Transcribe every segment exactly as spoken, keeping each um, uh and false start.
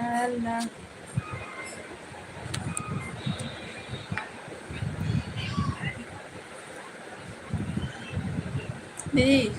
अल्लाह। दीदी।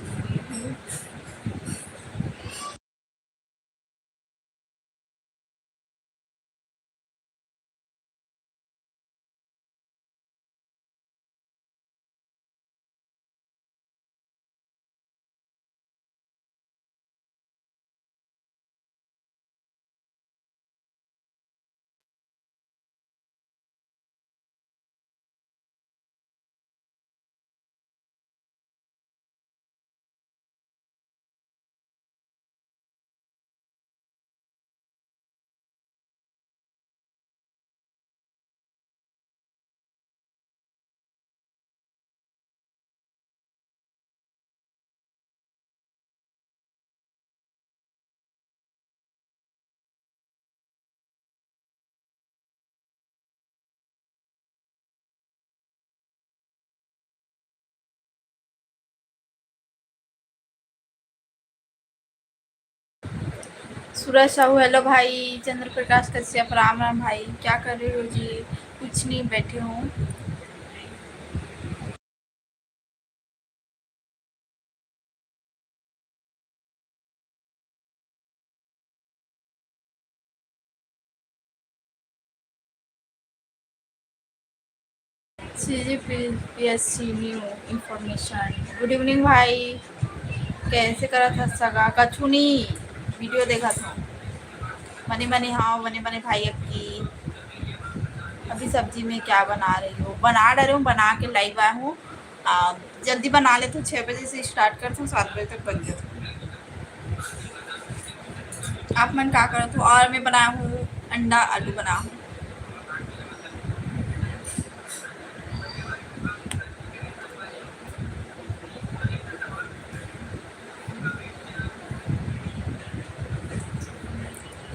सूरज साहू, हेलो भाई। चंद्र प्रकाश कश्यप, राम राम भाई, क्या कर रहे हो जी? कुछ नहीं, बैठे हूँ। CGPSC new information। Good evening भाई, कैसे करत हस सगा? कछु नहीं, वीडियो देखत हूँ। बने बने, हाँ, बने बने भाई। अक्की, अभी सब्जी में क्या बना रही हो? बना डरे हूँ, बना के लाइव आया हूँ। आ, जल्दी बना लेथों, छः बजे से स्टार्ट करथों, सात बजे तक बन जाथों। आप मन का करत हो? और मैं बनाया हूँ अंडा आलू बना हूँ।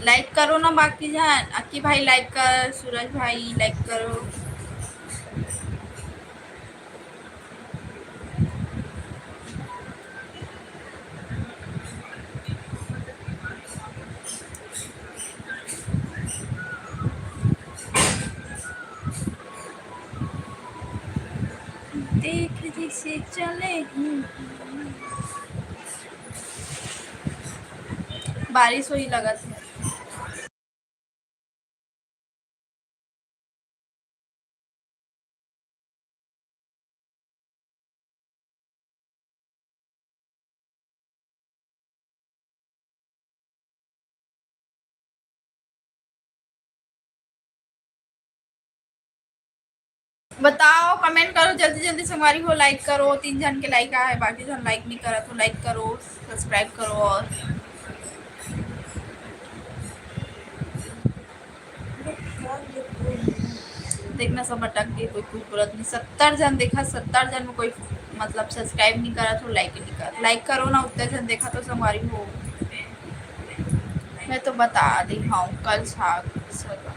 लाइक करो ना बाकी झन। अक्की भाई लाइक कर, सूरज भाई लाइक करो। देख जइसे चले ही। बारिश होही लगत हे। बताओ, कमेंट करो जल्दी जल्दी संगवारी हो, लाइक करो। तीन झन के लाइक आए हे, बाकी झन लाइक नहीं करत हो, लाइक करो, सब्सक्राइब करो। और देखना सब अटक गे, कोई कुछ बोलत नहीं। सत्तर झन देखा, सत्तर झन में कोई मतलब सब्सक्राइब नहीं करत हो, लाइक नहीं करत। लाइक करो ना, उतने झन देखा तो संगवारी हो। मैं तो बता दी हूँ, कल छा सका।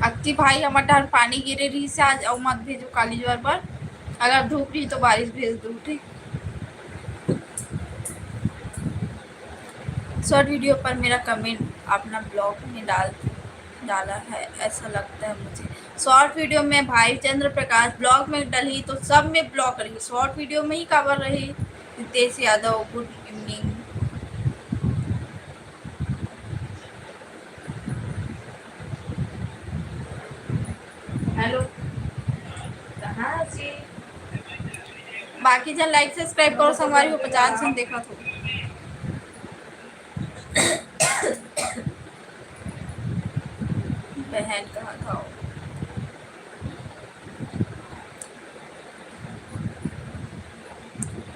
अक्की भाई, हमर डहर पानी गिरे रहिस हे आज, अउ मत भेजो काली ज्वर बर। अगर धूप रही तो बारिश भेज दो, ठीक? शॉर्ट वीडियो पर मेरा कमेंट अपना ब्लॉग में डाल, डाला है, ऐसा लगता है मुझे। शॉर्ट वीडियो में भाई चंद्र प्रकाश ब्लॉग में डलही तो सब में ब्लॉग रही, शॉर्ट वीडियो में ही काबर रही। रितेश यादव, गुड इवनिंग। हेलो, कहाँ जी? बाकी झन लाइक सब्सक्राइब करो संगवारी हो, पचास झन देखत हो। बहन कहा था वो।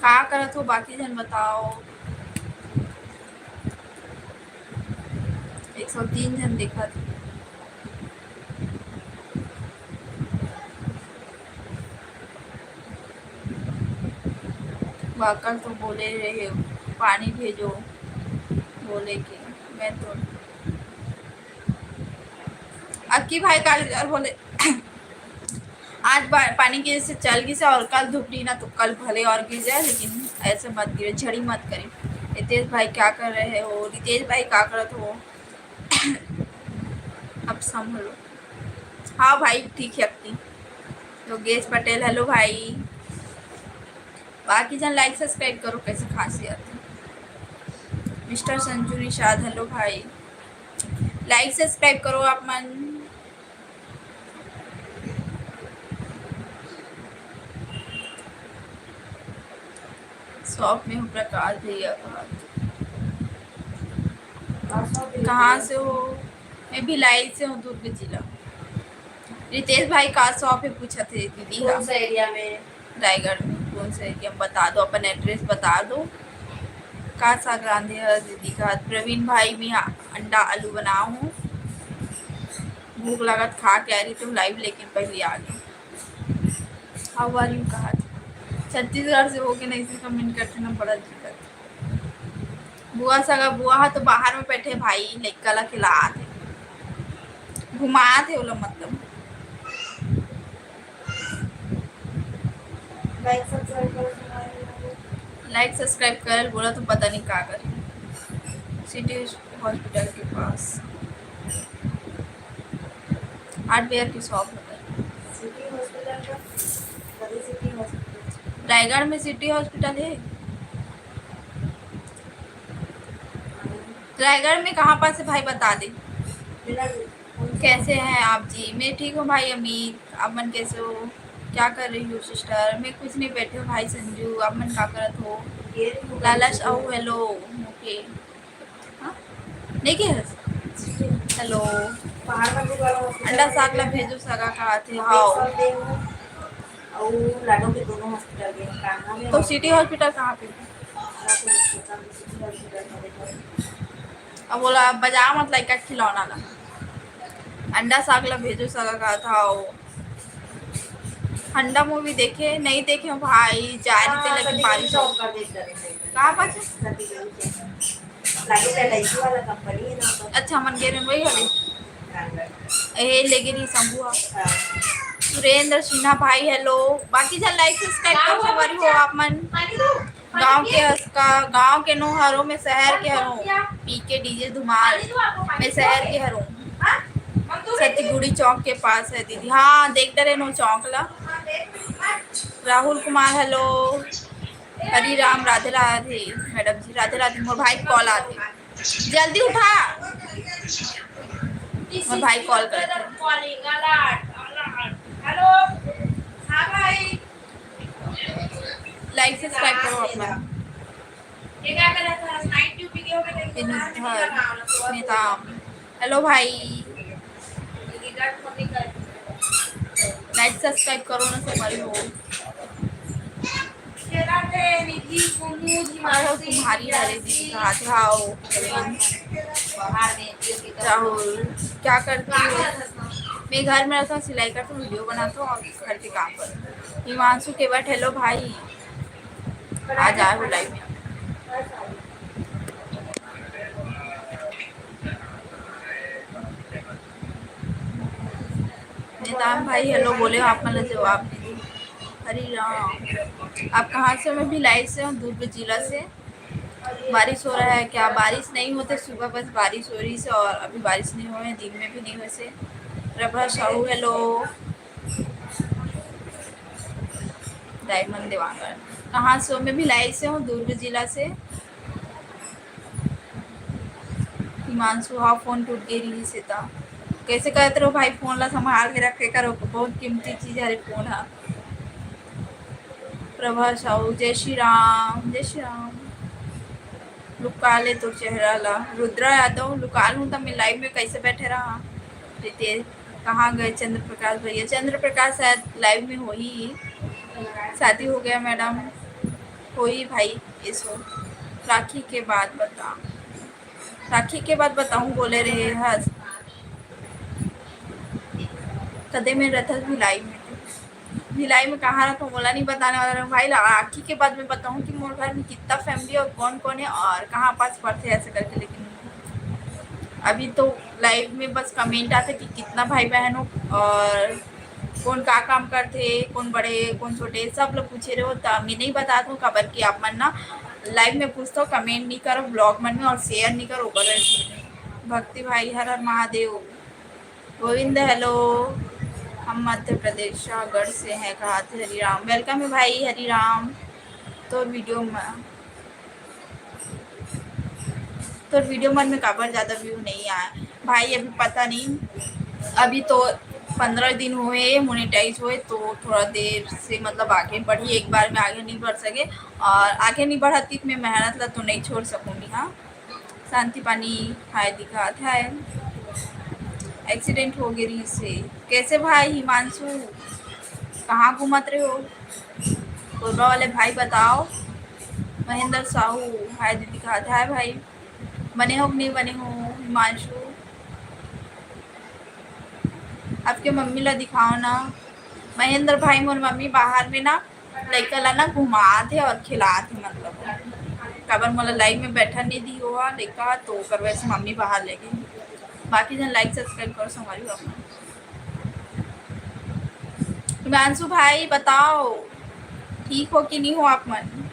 का करत हो बाकी झन बताओ। एक सौ तीन झन देखत। वाकल तो बोले रहे पानी भेजो बोले के, मैं तो अक्की भाई काली ज्वर बोले। आज बा-, पानी के जैसे चल गिस हे और कल धूप रही ना, तो कल भले और गिर जाए, लेकिन ऐसे मत गिरे, झड़ी मत करे। रितेश भाई, क्या कर रहे हो? रितेश भाई, का करत हो? अब संभलो। हाँ भाई, ठीक है अपनी। योगेश पटेल, हेलो भाई। बाकी जन like subscribe करो, कैसे खांसी आती। मिस्टर संजू निषाद, हेलो भाई, like subscribe करो आप मन। Shop में हूँ प्रकाश भैया का। कहाँ से हो? मैं भिलाई से हूँ, दुर्ग जिला। रितेश भाई का shop है पूछत हे दीदी। कौन सा area में? रायगढ़ में कौन सा area में बता दो, अपन address बता दो। का साग रांधे हस दीदी का? प्रवीण भाई, मैं अंडा आलू बनाऊँ हूँ, भूख लागत, खा के आ रही तो live, लेकिन पहले आ गई। How are you कहा? छत्तीसगढ़ से होके नहीं से comment करते ना, बड़ा दिक्कत। बुआ सगा, बुआ हा तो बाहर में बैठे भाई, लइका ला खिलात हे, घुमात हे ओला, मतलब। Like subscribe करो। Like subscribe करल बोला तो पता नहीं का करे। City hospital के पास hardware की shop है। City hospital का, कभी city hospital। रायगढ़ में city hospital है। रायगढ़ में कहाँ पास है भाई, बता दे। कैसे हैं आप जी? मैं ठीक हूँ भाई अमित, आप मन कैसे हो? क्या कर रही हो sister? मैं कुछ नहीं, बैठे हूँ भाई संजू, आप मन का करत हो? लालच अउ hello, okay। हाँ? नहीं के? Hello। अंडा साग ला भेजो सगा कहा थे, हाँ। अउ लाडो के दोनों hospital में, कान्हा में तो city hospital कहाँ पे? अब बोला बजा मत लइका खिलौना ला। अंडा साग ला भेजो सगा कहा था। हंडा movie देखे? नहीं देखे हूँ भाई, जा रही थी, हाँ, लेकिन बारिश हो। कहाँ पर? अच्छा, मन गे रहे वही वाली। ए, लेगे रही शंभू हा। सुरेंद्र सिन्हा भाई, hello। बाकी जन like subscribe कर सकत हो आप मन। गांव के हस का, गांव के नो हरो, मैं शहर के हरो। पी के DJ धुमाल, मैं शहर के हरो। सतगुड़ी चौक के पास है दीदी। हाँ, देख डरे नो चौक ला। राहुल कुमार, hello। हरी राम, राधे राधे madam जी, राधे राधे। मोर भाई के call आथे, जल्दी उठा। मोर भाई call करत हे। Hello। हाँ भाई। Like subscribe करो अपना। विनुधर नेताम, hello भाई। Like subscribe करो ना संगवारी हो। अरे तुम्हारी वाली दीदी कहा थे, हाँ, वो राहुल, क्या करती हो? मैं घर में रहता हूँ, सिलाई करता हूँ, video बनाता हूँ और घर के काम करता हूँ। हिमांशु केवट, hello भाई, आ जाओ live में। नेताम भाई, hello बोले हो, आप मन ला जवाब नहीं दे। हरी राम, आप कहाँ से हो? मैं भिलाई से हूँ, दुर्ग जिला से। बारिश हो रहा है क्या? बारिश नहीं होते, सुबह बस बारिश हो रही है और अभी बारिश नहीं हुए, दिन में भी नहीं हुए से। प्रभा साहू, hello। डायमंड देवांगन, कहाँ से हो? मैं भिलाई से हूँ, दुर्ग जिला से। हिमांशु, हाँ, phone टूट गे रहिस हे त। कैसे करत रहो भाई, phone ला संभाल के रखे करो, बहुत कीमती चीज हरे phone हा। प्रभा साहू, जय श्री राम, जय श्री राम। लुका ले तोर चेहरा ला। रुद्रा यादव, लुका लूँ त मैं live में कैसे बैठे रहा? रितेश, कहाँ गए चंद्र प्रकाश भैया? चंद्र प्रकाश शायद live में होही। शादी हो गया madam? होही भाई, इसो। राखी के बाद बता, राखी के बाद बताऊँ बोले रहे हस। कदे में रथस भिलाई में। भिलाई में कहाँ रहता हूँ, मोला नहीं बताने वाला रहूँ भाई। राखी के बाद मैं बताऊँ कि मोर घर में कितना family और कौन कौन है और कहाँ पास पड़ते हैं, ऐसे करके। लेकिन अभी तो live में बस comment आते कि कितना भाई बहन हो और कौन का काम करते, कौन बड़े, कौन छोटे, सब लोग पूछे रहो। तो मैं नहीं बताता हूँ, काबर कि आप मन ना Live में पूछथों, comment नहीं करो vlog मन में और share नहीं करो, ओकर वजह से। भक्ति भाई, हर हर महादेव। गोविंद, hello, हम मध्य प्रदेश शाहगढ़ से हैं, कहा थे हरिराम। Welcome है भाई हरिराम। तो video में तोर video मन में काबर ज्यादा view नहीं आए भाई? अभी पता नहीं, अभी तो पंद्रह दिन हुए monetize हुए, तो थोड़ा देर से मतलब आगे बढ़ी, एक बार में आगे नहीं बढ़ सके। और आगे नहीं बढ़ाती तो मैं मेहनत ला तो नहीं छोड़ सकूंगी। हाँ, शांति पानी हाय दिखात है, accident हो गई से। कैसे भाई हिमांशु, कहाँ घूमत रहे हो? कोरबा वाले भाई बताओ। महेंद्र साहू, हाय दीदी, कहा था भाई, बने हो कि नहीं बने हो? हिमांशु, आपके मम्मी ला दिखाओ ना। महेंद्र भाई, मोर मम्मी बाहर में ना लइका ला ना घुमात हे और खिलात हे, मतलब काबर मोला live में बैठा नहीं दी हुआ लइका, तो ओकर वजह से मम्मी बाहर ले गई। बाकी जन like subscribe करो संगवारी हो अपना। हिमांशु भाई बताओ, ठीक हो कि नहीं हो आप मन?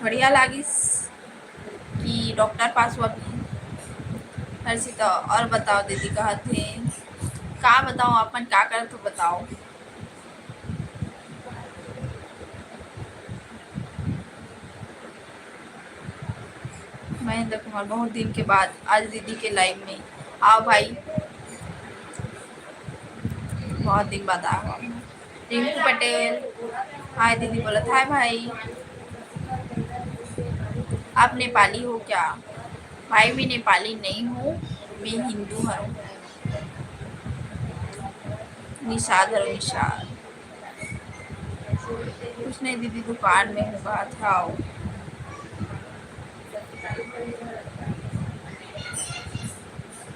बढ़िया लागिस कि डॉक्टर पास हुआ भी। हर्षिता, और बताओ दीदी, कहा थे का बताओ, आप मन का करत हो बताओ। महेंद्र कुमार, बहुत दिन के बाद आज दीदी के live में आओ भाई, बहुत दिन बाद आया हुआ। रिंकू पटेल, हाय दीदी बोलत, हाय भाई। आप नेपाली हो क्या? भाई, मैं नेपाली नहीं हूँ, मैं हिंदू हूँ। निषाद हरो, निषाद। कुछ नहीं दीदी, दुकान में हूँ, बात है, आओ।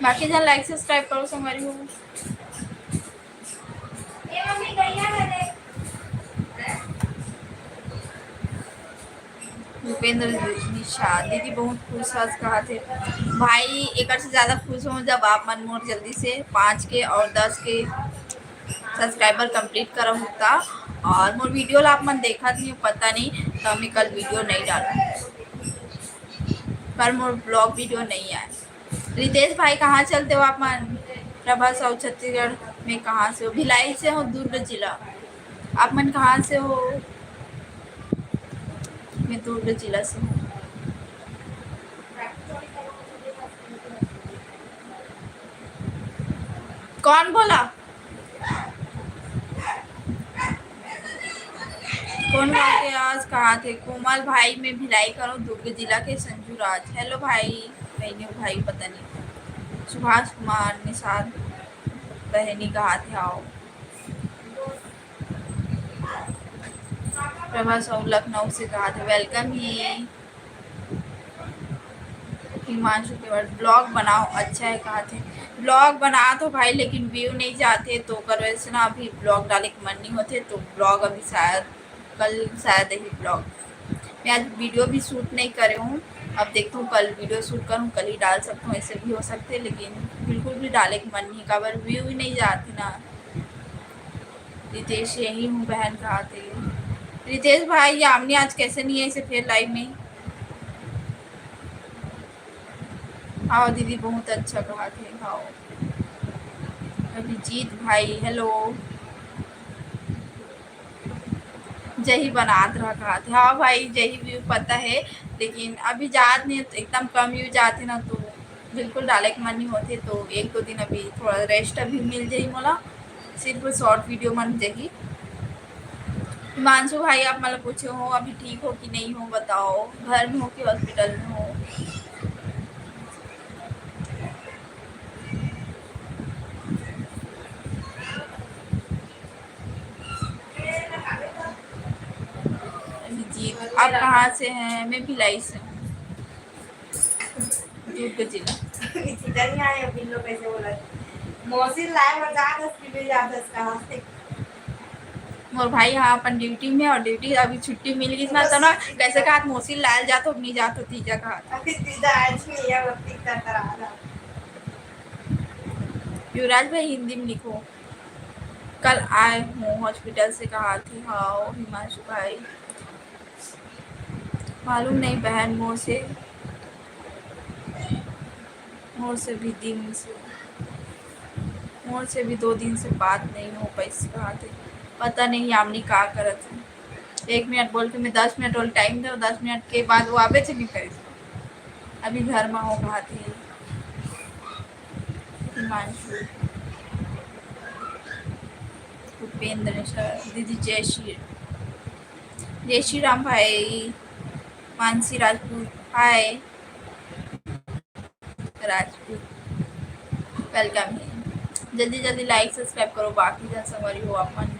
बाकी जन like subscribe करो संगवारी हो। भूपेंद्र निषाद, दीदी बहुत खुश हस कहा थे। भाई, एकर से ज्यादा खुश हूँ जब आप मन मोर जल्दी से पाँच के और दस के subscriber complete करव होता। और मोर video ला आप मन देखत नहीं, पता नहीं, तो मैं कल video नहीं डालूँ, पर मोर vlog video नहीं आए। रितेश भाई, कहाँ चलते हो आप मन? प्रभा साहू, छत्तीसगढ़ में कहाँ से हो? भिलाई से हो, दुर्ग जिला। आप मन कहाँ से हो? मैं दुर्ग जिला से हूँ। कौन बोला? कौन बात है आज कहा थे? कोमल भाई, मैं भिलाई करो, दुर्ग जिला के संजू राज। Hello भाई, बहनी भाई पता नहीं। सुभाष कुमार निषाद, बहनी कहा थे आओ। प्रभा साहू लखनऊ से कहा थे welcome ही। हिमांशु केवल vlog बनाओ, अच्छा है कहा थे। Vlog बना तो भाई, लेकिन view नहीं जाते, तो ओकर वजह से ना अभी vlog डाले के मन नहीं होते, तो vlog अभी शायद कल, शायद ही vlog। मैं आज video भी shoot नहीं करे हूँ, अब देखती हूँ कल video shoot करूँ, कल ही डाल सकती हूँ, ऐसे भी हो सकते, लेकिन बिल्कुल भी डाले के मन नहीं, काबर view ही नहीं जाते ना। रितेश, यही हूँ बहन, कहा थे। रितेश भाई, यामिनी आज कैसे नहीं है इसे फिर live में? आओ दीदी, बहुत अच्छा कहा थे, आओ। अभिजीत भाई, hello। जही बनात रहा कहा थे। हाँ भाई, जही भी पता है, लेकिन अभी जात नहीं, एकदम कम view जाते ना, तो बिल्कुल डाले के मन नहीं होते, तो एक दो दिन अभी थोड़ा rest अभी मिल जाही मोला, सिर्फ short video मन जाही। हिमांशु भाई, आप मतलब पूछे हो अभी ठीक हो कि नहीं हो, बताओ, घर में हो कि hospital में हो? जी, आप कहाँ से हैं? मैं भिलाई से हूँ। दुर्ग जिला। इधर ही आए हैं, बिल्लो कैसे बोला? मौसी लाए हो, जा दस की भी जा दस कहाँ से? मोर भाई, हाँ, अपन duty में और duty अभी छुट्टी मिल गई ना, तो ना कैसे कहा, मौसी लाल जा तो नहीं जा तो तीजा कहा। अभी तीजा आज नहीं है, वो तीजा करा रहा। युवराज भाई, हिंदी में लिखो। कल आए हूँ hospital से कहा थे, हाँ, हिमांशु भाई। मालूम नहीं बहन, मोर से, मोर से भी दिन से, मोर से भी दो दिन से बात नहीं हो पाइस कहाथे। पता नहीं यामिनी का करत हे। एक मिनट बोल के मैं दस मिनट वाला टाइम दे, दस मिनट के बाद वो आबेच नहीं करिस। अभी घर में हो कहाथे। हिमांशु, उपेंद्र मिश्रा, दीदी जय श्री, जय श्री राम भाई, मानसी राजपूत, हाय राजपूत, welcome है। जल्दी जल्दी like subscribe करो, बाकी जन संगवारी हो आप मन।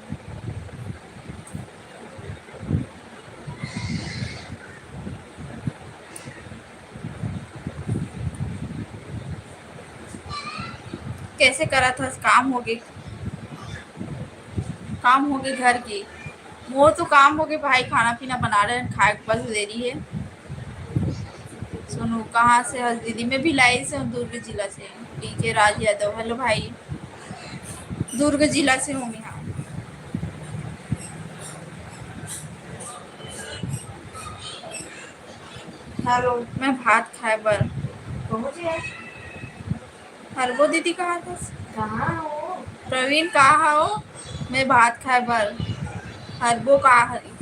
कैसे करत हस? काम होगे, काम होगे घर के। मोर तो काम होगे भाई, खाना पीना बना रहे हैं, खाए के बस देरी है। सोनू, कहाँ से हस दीदी? मैं भिलाई से हूँ, दुर्ग जिला से। डीके राज यादव, हेलो भाई, दुर्ग जिला से हूँ मैं। हाँ, हेलो। मैं भात खाए बर। पहुँच गया। हरबो दीदी कहाँ था? कहाँ हो? प्रवीण कहाँ हो? मैं भात खाए बर। हरबो कहाँ हरी?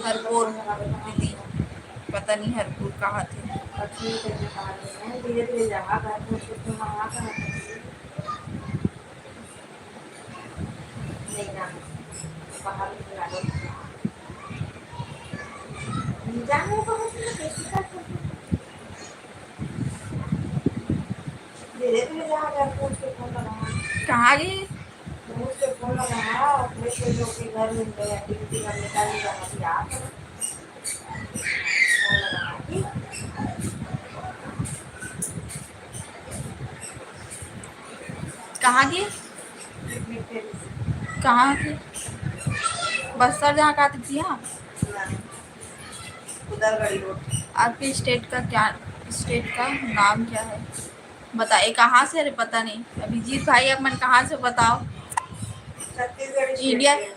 हरबो दीदी, पता नहीं हरबो कहाँ थे। धीरे धीरे जहाँ घर में कुछ मंगा कर नहीं ना, बाहर निकालो। जाने को धीरे धीरे जहाँ घर पहुँच के फोन लगा। कहाँ गई? पहुँच के फोन लगा, अपने से जो के घर में गए, activity करने का भी जहाँ भी आप। कहाँ गई? कहाँ की? बस्तर जहाँ का थी, हाँ। आपके स्टेट का क्या, स्टेट का नाम क्या है? बताइए, कहाँ से? अरे, पता नहीं। अभिजीत भाई, आप मन कहाँ से, बताओ? छत्तीसगढ़ स्टेट इंडिया से।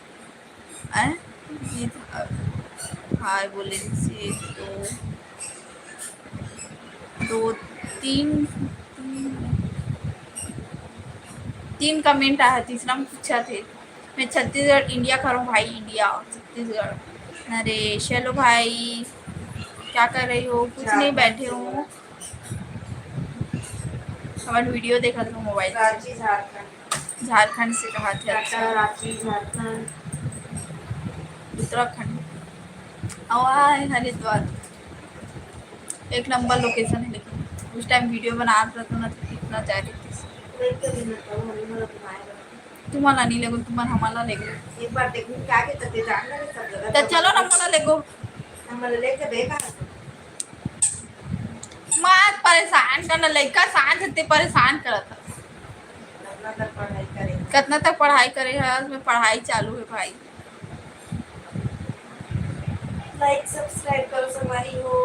हैं? जीत, हाय बोले से दो, दो, तीन, तीन, तीन कमेंट आया, तीसरा में पूछा थे। मैं छत्तीसगढ़, इंडिया करो भाई, इंडिया, छत्तीसगढ़। नरेश, हेलो भाई, क्या कर रही हो? कुछ नहीं, बैठे हूँ। हमर वीडियो देखत हो मोबाइल से। रांची, झारखंड। झारखंड से कहा थे, अच्छा। रांची, झारखंड। उत्तराखंड। और आए हरिद्वार। एक नंबर लोकेशन है, लेकिन उस टाइम वीडियो बनात रहता ना, तो कितना जा रही थी। तुम्हारा नहीं लेगो, तुम्हारा हमारा लेगो। एक बार देखो क्या के तते जान लगे सब जगह। तो चलो ना, हमारा लेगो। हमारा लेके देखा। मत परेशान करना, लइका शांत हे, ते परेशान करत हस। कितना तक पढ़ाई करे? कितना तक पढ़ाई करे हस? मैं पढ़ाई चालू है भाई। Like subscribe करो संगवारी हो।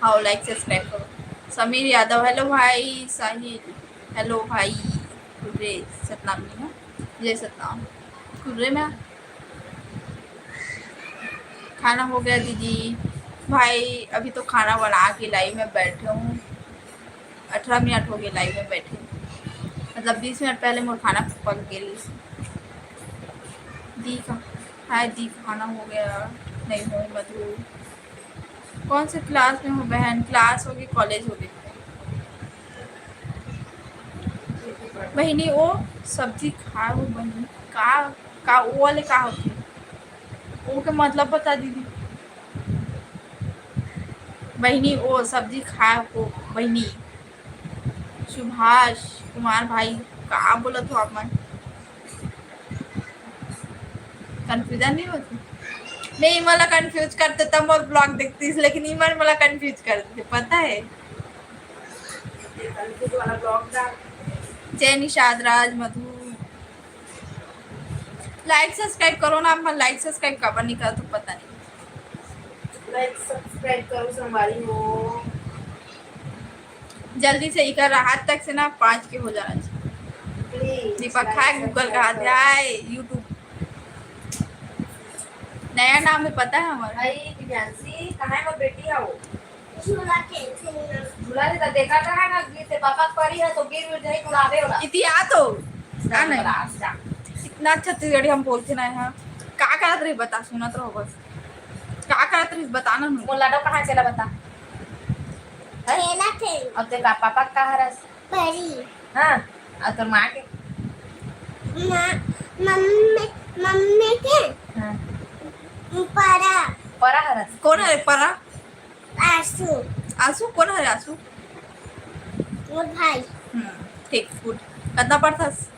हाँ, like subscribe करो। समीर यादव, हेलो भाई। साहिल, हेलो भाई। रे सतनाम नहीं है, जय सतनाम। कुर्रे में खाना हो गया दीदी। भाई, अभी तो खाना बना के लाई, मैं बैठे हूँ, अठारह मिनट हो गए लाइव में बैठे, मतलब बीस मिनट पहले मोर खाना पक गई। दी का, हाय दी, खाना हो गया? नहीं हो मधु। कौन से क्लास में हो बहन? क्लास होगी, कॉलेज होगी। बहिनी, वो सब्जी खाए हो बहिनी? का, का वो वाले का होते? वो के मतलब बता दीदी। बहिनी, वो सब्जी खाए हो बहिनी। सुभाष कुमार भाई, का बोलत हो आप मन? कन्फ्यूजन नहीं होती? नहीं, मला कन्फ्यूज करते तब मोर ब्लॉग देखती, लेकिन इमन मला कन्फ्यूज कर देते, पता है? जय निषाद राज मधु। लाइक सब्सक्राइब करो ना, आप मन लाइक सब्सक्राइब काबर नहीं करत हो, पता नहीं। लाइक सब्सक्राइब करो संगवारी हो। जल्दी से इकर राहत तक से ना पाँच के हो जाना चाहिए। प्लीज दीपक, हाय गूगल का हाथ, हाय YouTube। नया नाम है, पता है हमारा। भाई दिव्यांशी, कहाँ है मोर बेटी है वो? झूला खेलथे ना। झूला ले तो देखा कहाँ ना, गिर से पापा परी है तो गिर गिर जाए उड़ावे वाला। इतिया तो। का नहीं? बड़ा अच्छा। इतना छत्तीसगढ़ी हम बोलते ना यहाँ। का करत रही बता, सुनत रहो बस। का करत रही बताना नहीं। मोला तो कहाँ चला बता। खेला खेल। अब तेरे पापा का हरस? परी। हाँ, और तोर माँ के? माँ, मम्मी, मम्मी के? हाँ। परा। परा हरस? कौन है परा? आशु। आशु? कौन है आशु? मोर भाई। हम्म, ठीक, good। कितना पढ़थस?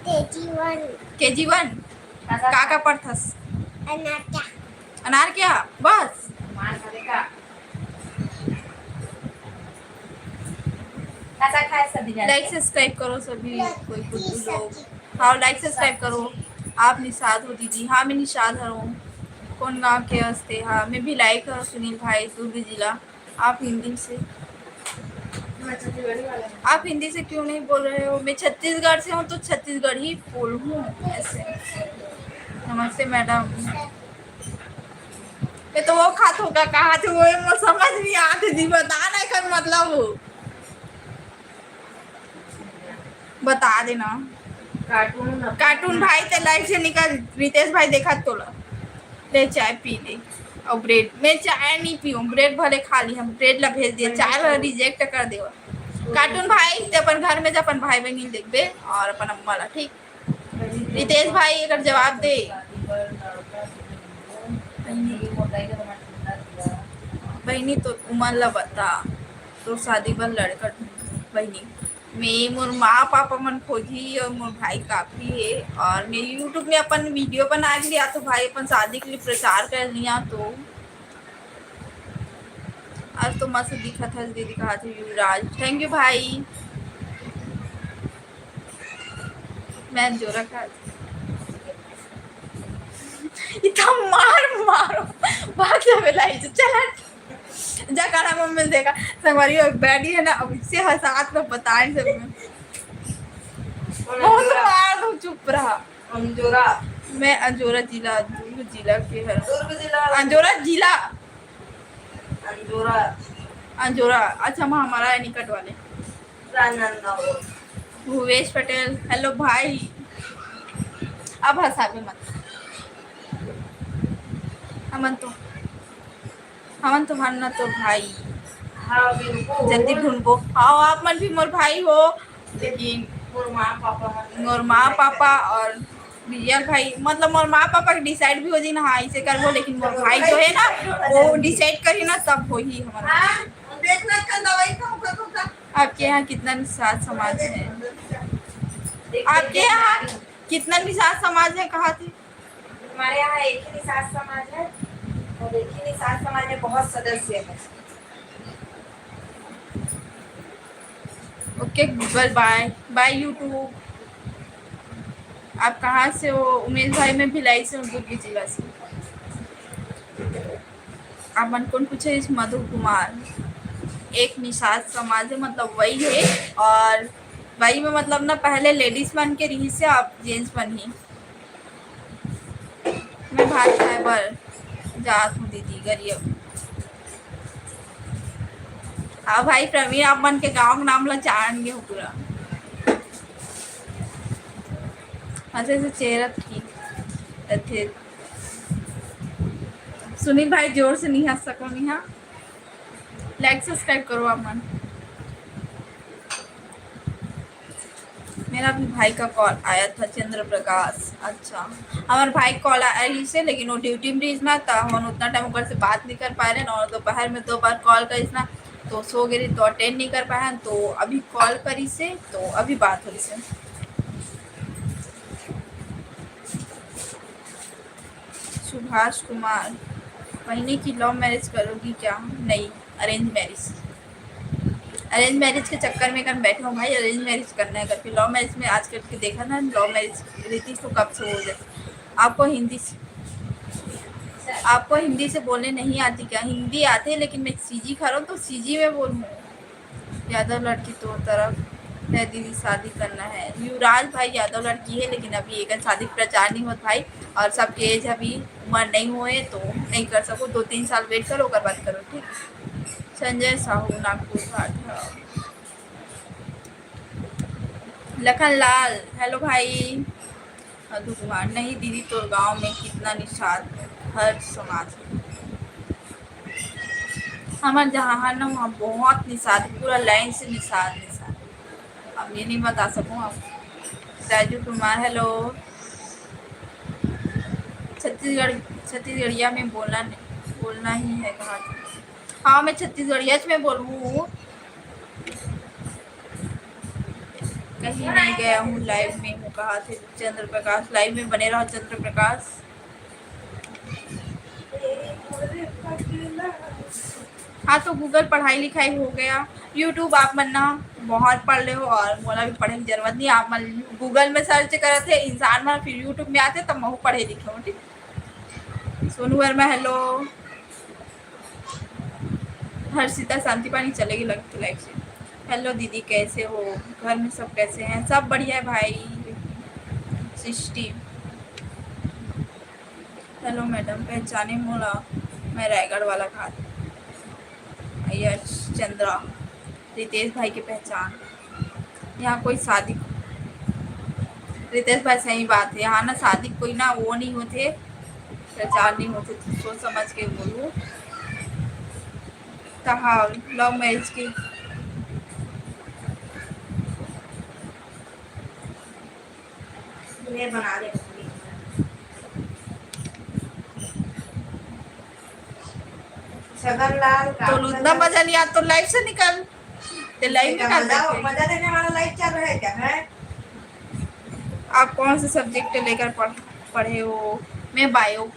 केजी वन। केजी वन? का का पढ़थस? अनार क्या? अनार क्या? बस? मार खाने का। लाइक सब्सक्राइब करो सभी, कोई कुछ लोग। हाँ, लाइक सब्सक्राइब करो। आप निषाद हो दीदी? हाँ, मैं निषाद हूँ। कौन गांव के हस्ते? हाँ, मैं भी लाइक हूँ सुनील भाई, दुर्ग जिला। आप हिंदी से, आप हिंदी से क्यों नहीं बोल रहे हो? मैं छत्तीसगढ़ से हूँ तो छत्तीसगढ़ी बोलूँ ऐसे। नमस्ते मैडम। ये तो वो खात होगा, कहा थे वो, वो समझ नहीं आते जी, बता ना कर मतलब वो। बता देना। कार्टून भाई ते लाइव से निकल, रितेश भाई देखा तोला। ले चाय पी ले। और ब्रेड, मैं चाय नहीं पीऊँ, ब्रेड भले खा ली, हम ब्रेड ला भेज दिए, चाय ला रिजेक्ट कर देवा। कार्टून भाई ते अपन घर में जा, अपन भाई बहन देखबे और अपन अम्मा ला, ठीक? रितेश भाई अगर जवाब दे। बहनी तो उमर ला बता, तो शादी बर लड़का ढूंढ बहनी। मैं मोर माँ पापा मन खोजी और मोर भाई काफी है। और मैं YouTube में अपन वीडियो बना के लिया तो भाई अपन शादी के लिए प्रचार कर लिया तो। आज तो मस्त दिखत हस दीदी, कहा थे युवराज। थैंक यू भाई। मैं जोरा खा इतना मार मारो, भाग जावे लाई से, चल हट। जा काला मम्मी ने देखा, संगवारी हो बैठी है ना, अब इससे हंसात में बताए सब में। बहुत मार दूं, चुप रहा। अंजोरा। मैं अंजोरा जिला, दुर्ग जिला के हर। दुर्ग जिला। अंजोरा जिला। अंजोरा। अंजोरा, अच्छा, हम हमारा है निकट वाले। राजनांदगांव। भूपेश पटेल, हेलो भाई। अब हंसाबे मत। हमन तो, हमन तो हन ना तो भाई। हाँ, बिल्कुल। जल्दी ढूंढबो। हाँ, आप मन भी मोर भाई हो, लेकिन मोर माँ पापा मन मोर माँ पापा और रियल भाई, मतलब मोर माँ पापा के डिसाइड भी हो जाई ना, हाँ, इसे करबो, लेकिन मोर भाई जो है ना, वो डिसाइड करी ना, तब होही हमारा। हाँ, देखना का दवाई का होगा तो का? आपके यहाँ कितना निषाद समाज है? आपके यहाँ कितना निषाद समाज है, कहा थे? हमारे यहाँ एक ही निषाद समाज है और एक ही निषाद समाज में बहुत सदस्य है। ओके Google, बाय बाय YouTube। आप कहाँ से हो? उमेश भाई, मैं भिलाई से हूँ, दुर्ग जिला से। आप मन कौन पूछे? इस मधु कुमार, एक निषाद समाज है, मतलब वही है। और वही में मतलब ना पहले लेडीज मन के रही से, अब जेंट्स मन ही। मैं भात खाए बर जात हूँ दीदी, गरिया। हाँ भाई प्रवीण, आप मन के गांव के नाम ला जान गे हो पूरा। अच्छा से चेहरा ठीक रथे। सुनील भाई जोर से नहीं हंस सको नहीं, हाँ। लाइक सब्सक्राइब करो आप मन। मेरा भी भाई का कॉल आया था, चंद्र प्रकाश। अच्छा, हमारे भाई कॉल आया ही से, लेकिन वो ड्यूटी में रहीस ना, तो हम उतना टाइम ओकर से बात नहीं कर पा रहे हैं। और दोपहर में दो बार कॉल करीस ना, तो सो गए, तो अटेंड नहीं कर पाए हैं। तो अभी कॉल करीस, तो अभी बात हो रही है। सुभाष कुमार, बहिनी की लव मैरिज करोगी क्या? नहीं, अरेंज मैरिज। अरेंज मैरिज के चक्कर में कर बैठे हो भाई, अरेंज मैरिज करना है करके। लव मैरिज में आजकल के देखा ना, लव मैरिज रहती तो कब से हो जाए। आपको हिंदी से, आपको हिंदी से बोलने नहीं आती क्या? हिंदी आती है, लेकिन मैं सीजी खा रहा हूँ, तो सीजी में बोलूँ। यादव लड़की तो तरफ दीदी शादी करना है। युवराज भाई यादव लड़की है, लेकिन अभी एकर शादी के प्रचार नहीं होत भाई, और सबके एज अभी उम्र नहीं होए तो नहीं कर सको। दो तीन साल वेट करो, ओकर बाद करो, ठीक। संजय साहू नागपुर घाट है। लखन लाल, हेलो भाई। मधु कुमार, नहीं दीदी, तोर गांव में कितना निषाद हर समाज है। हमर जहाँ हर ना, वहाँ बहुत निषाद, पूरा लाइन से निषाद, निषाद। अब ये नहीं बता सकूँ अब। राजू कुमार, हेलो। छत्तीसगढ़, छत्तीसगढ़िया में बोलना नहीं, बोलना ही है कहा। हाँ, मैं छत्तीसगढ़िया में बोलूँ। कहीं नहीं गया हूँ, लाइव में हूँ, कहा थे चंद्र प्रकाश। लाइव में बने रहो चंद्र प्रकाश। हाँ, तो गूगल पढ़ाई लिखाई हो गया, यूट्यूब आप मन ना बहुत पढ़ ले हो, और मोला भी पढ़े की जरूरत नहीं। आप मन गूगल में सर्च करत है इंसान मन, फिर यूट्यूब में आते, तब महू पढ़े लिखे हो, ठीक। सोनू वर्मा, हेलो। हर्षिता शांति पानी चलेगी लगती लाइफ से। हेलो दीदी, कैसे हो? घर में सब कैसे हैं? सब बढ़िया है भाई। सृष्टि, हेलो मैडम, पहचाने मोला? मैं रायगढ़ वाला घाट। यश चंद्रा, रितेश भाई की पहचान। यहाँ कोई शादी, रितेश भाई, सही बात है, यहाँ ना शादी कोई ना वो नहीं होते, प्रचार नहीं होते, तो सोच समझ के बोलू। तो हाँ, लव मैरिज की ये बना दे। छगन लाल, तो उतना मजा नहीं आता तो लाइव से निकल। ते लाइव में का मजा, मजा देने वाला लाइव चल रहा है क्या? है। आप कौन से सब्जेक्ट लेकर पढ़, पढ़े हो? मैं बायो।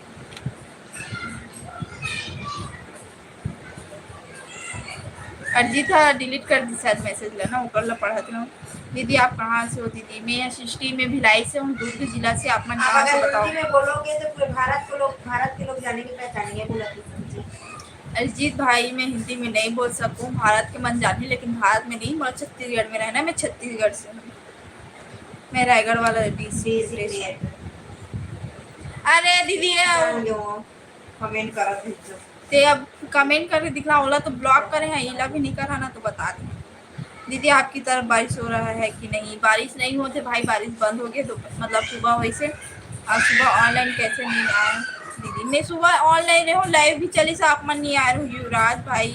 अरिजीत हा डिलीट कर दी शायद मैसेज ला ना, ओकर ला पढ़त रहूं। दीदी, आप कहाँ से हो? दीदी, मैं सृष्टि, मैं भिलाई से हूँ, दुर्ग जिला से। आप मन कहाँ से, बताओ। हिंदी में बोलोगे तो पूरे भारत को लोग, भारत के लोग जानेंगे, पहचानेंगे, बोला। अरिजीत भाई, मैं हिंदी में नहीं बोल सकूँ, भारत के मन जाने, लेकिन भारत में नहीं, मैं छत्तीसगढ़ में रहना, मैं छत्तीसगढ़ से हूँ। मैं रायगढ़ वाला डीसी। अरे दीदी, कमेंट करत रहिथो। ते अब कमेंट करके दिखला, ओला तो ब्लॉक करे हैं, इला भी नहीं करा ना, तो बता दे। दीदी, आपकी तरफ बारिश हो रहा है कि नहीं? बारिश नहीं होते भाई, बारिश बंद हो गई, तो मतलब सुबह वैसे, और सुबह ऑनलाइन कैसे नहीं आए दीदी? मैं सुबह ऑनलाइन रहे हूँ, लाइव भी चली से, आप मन नहीं आए रहो। युवराज भाई,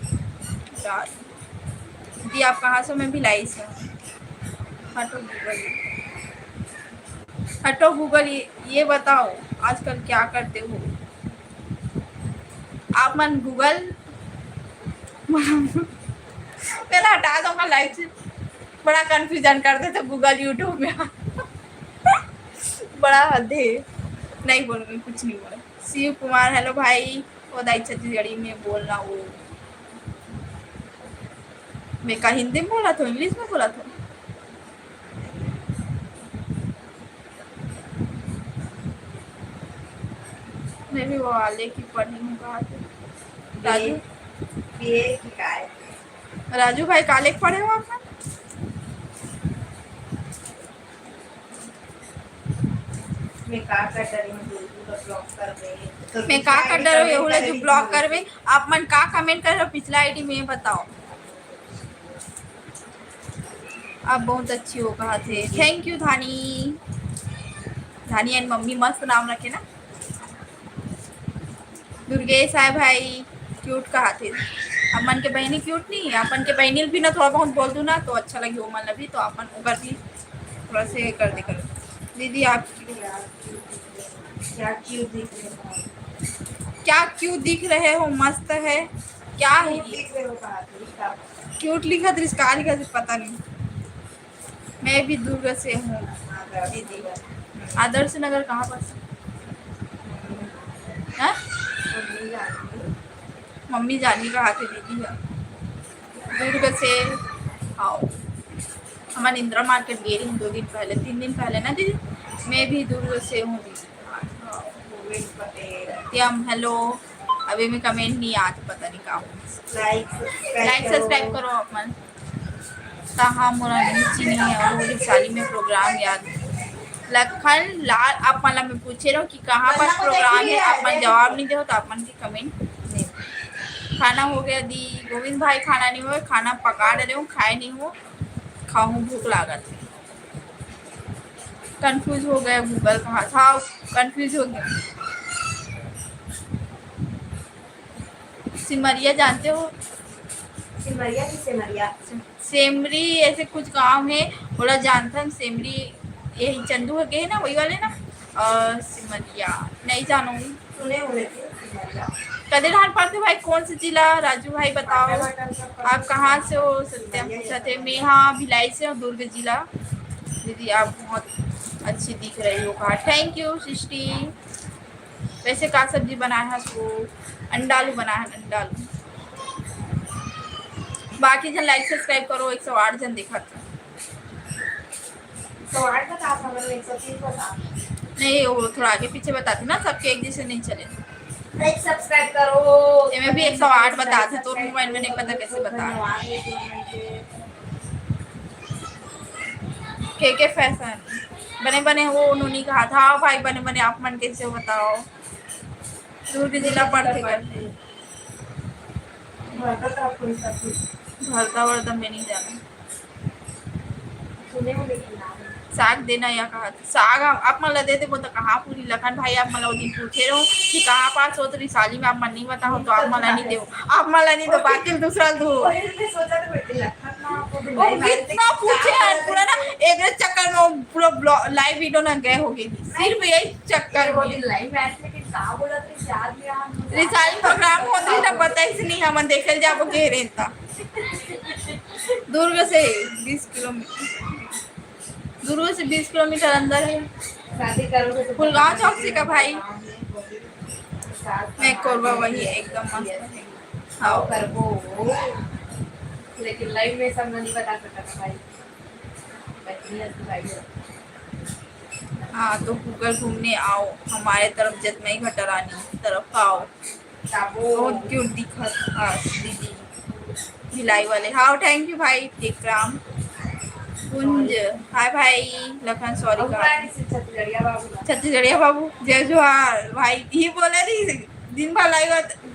युवराज। दीदी, आप कहाँ से हो? मैं भिलाई से हूँ। हटो गूगल, हटो गूगल, ये, ये बताओ आजकल क्या करते हो आप मन? गूगल पहला हटा दो ना लाइव से, बड़ा कन्फ्यूजन कर देते गूगल यूट्यूब में। बड़ा हद है, नहीं बोलूँगी, कुछ नहीं बोला। शिव कुमार, हेलो भाई। ओ दाई, छत्तीसगढ़ी में बोलना वो। मैं का हिंदी में बोला था, इंग्लिश में बोला था? मैं भी वो वाले की पढ़ी हूँ, कहा थे। राजू, बीए की काय? राजू भाई, काले पढ़े हो आप? मैं का कर डरे हूँ, तू तो ब्लॉक करबे। मैं का कर डरे हूँ, एहू ला जो ब्लॉक करबे। आप मन का कमेंट करे हो पिछला आईडी में, बताओ। आप बहुत अच्छी हो, कहा थे। Thank you Dhani. Dhani and mummy मस्त नाम रखे ना। दुर्गेश आय भाई, क्यूट कहा थे। अपन के बहनी क्यूट नहीं है, अपन के बहनी भी ना थोड़ा बहुत बोल दूँ ना तो अच्छा लगे, वो मन भी तो अपन ओकर भी थोड़ा से कर दे करो। दीदी आप क्या क्यूट दिख रहे हो? क्या क्यूट दिख रहे हो? मस्त है। क्या है ये? क्यूट लिखा, दृष्कार लिखा, पता नहीं। मैं भी दुर्ग से हूँ दीदी। आदर्श नगर कहाँ पर? हाँ? मम्मी जानी कहा थे दीदी है। दुर्ग से आओ। हमारे इंदिरा मार्केट गे रही दो दिन पहले, तीन दिन पहले ना दीदी। मैं भी दुर्ग से हूँ दीदी। हाँ, हेलो। अभी मैं कमेंट नहीं आते, पता नहीं कहाँ हूँ। लाइक सब्सक्राइब करो आप मन। कहाँ मोला नहीं चिन्हे, वो रिसाली में प्रोग्राम याद। लखन लाल, आप मन ला मैं पूछे रहूँ कि कहाँ पर प्रोग्राम है, आप मन जवाब नहीं देहो तो आप मन के कमेंट नहीं। खाना हो गया दी, गोविंद भाई खाना नहीं हुआ, खाना पका डरे हूँ, खाए नहीं हूँ, खाऊँ, भूख लागत है। कंफ्यूज हो गया, गूगल कहा था, कंफ्यूज हो गया। सिमरिया जानते हो? सिमरिया की सिमरिया। सेमरी ऐसे कुछ गांव है, ओला जानथन सेमरी, यही चंदू के है ना, वही वाले ना। और सिमरिया नहीं जानूंगी। सुने होने के सिमरिया। कदे धान पड़ते भाई, कौन से जिला? राजू भाई बताओ, आप कहाँ से हो? सत्यम पूछा थे। मैं हाँ भिलाई से हूँ, दुर्ग जिला। दीदी आप बहुत अच्छी दिख रही हो कहा। थैंक यू सृष्टि। वैसे का सब्जी बनाए है? तो अंडा आलू बनाए है, अंडा आलू। बाकी जन लाइक सब्सक्राइब करो, एक सौ आठ जन देखा था। तो आठ बता, हमर एक सौ तीन बता। नहीं, वो थोड़ा आगे पीछे बताते ना, सबके एक जैसे नहीं चले। लाइक सब्सक्राइब करो। ये में भी एक सौ आठ बता थे, तो मोबाइल में नहीं पता कैसे बता। धन्यवाद। के के फैशन बने बने हो, नोनी कहा था भाई, बने बने आप मन कैसे हो बताओ। दुर्ग जिला पड़थे कर। भरता वर्ता में नहीं जाना। साग देना या कहा था। साग आप मन ला दे देबो तो कहाँ पूरी? लखन भाई आप मन ला वो दिन पूछे रहो कि कहाँ पास हो, तो रिसाली में आप मन नहीं बताओ तो आप मन ला नहीं देबो, आप मन ला नहीं दो, बाकी दूसरा दो। वो इतना पूछे हैं पूरा ना, एक चक्कर में पूरा लाइव वीडियो ना गए हो गई थी, सिर्फ यही चक्कर में। लाइव मैच में का बोला था, याद नहीं आ रहा। रिसाली प्रोग्राम होत रही ना, पता ही नहीं, हमन देखे जाबो के रेंता। दुर्ग से बीस किलोमीटर, दुर्ग से बीस किलोमीटर अंदर है। शादी करोगे तो फुलगांव चौक से का भाई? मैं कोरबा वही एकदम मस्त है। हाँ। करबो। लेकिन लाइव में सब नहीं बता सकता था भाई। बच्ची है तो भाई। हाँ, तो गूगल घूमने आओ हमारे तरफ, जतमई घटा रानी तरफ आओ। बहुत क्यूट दिखत हस दीदी, भिलाई वाले। हाँ, थैंक यू भाई टिकराम कुंज। हाय भाई लखन, सॉरी का छत्तीसगढ़िया बाबू, छत्तीसगढ़िया बाबू, जय जोहार भाई। ही बोले रही दिन भर लाइव,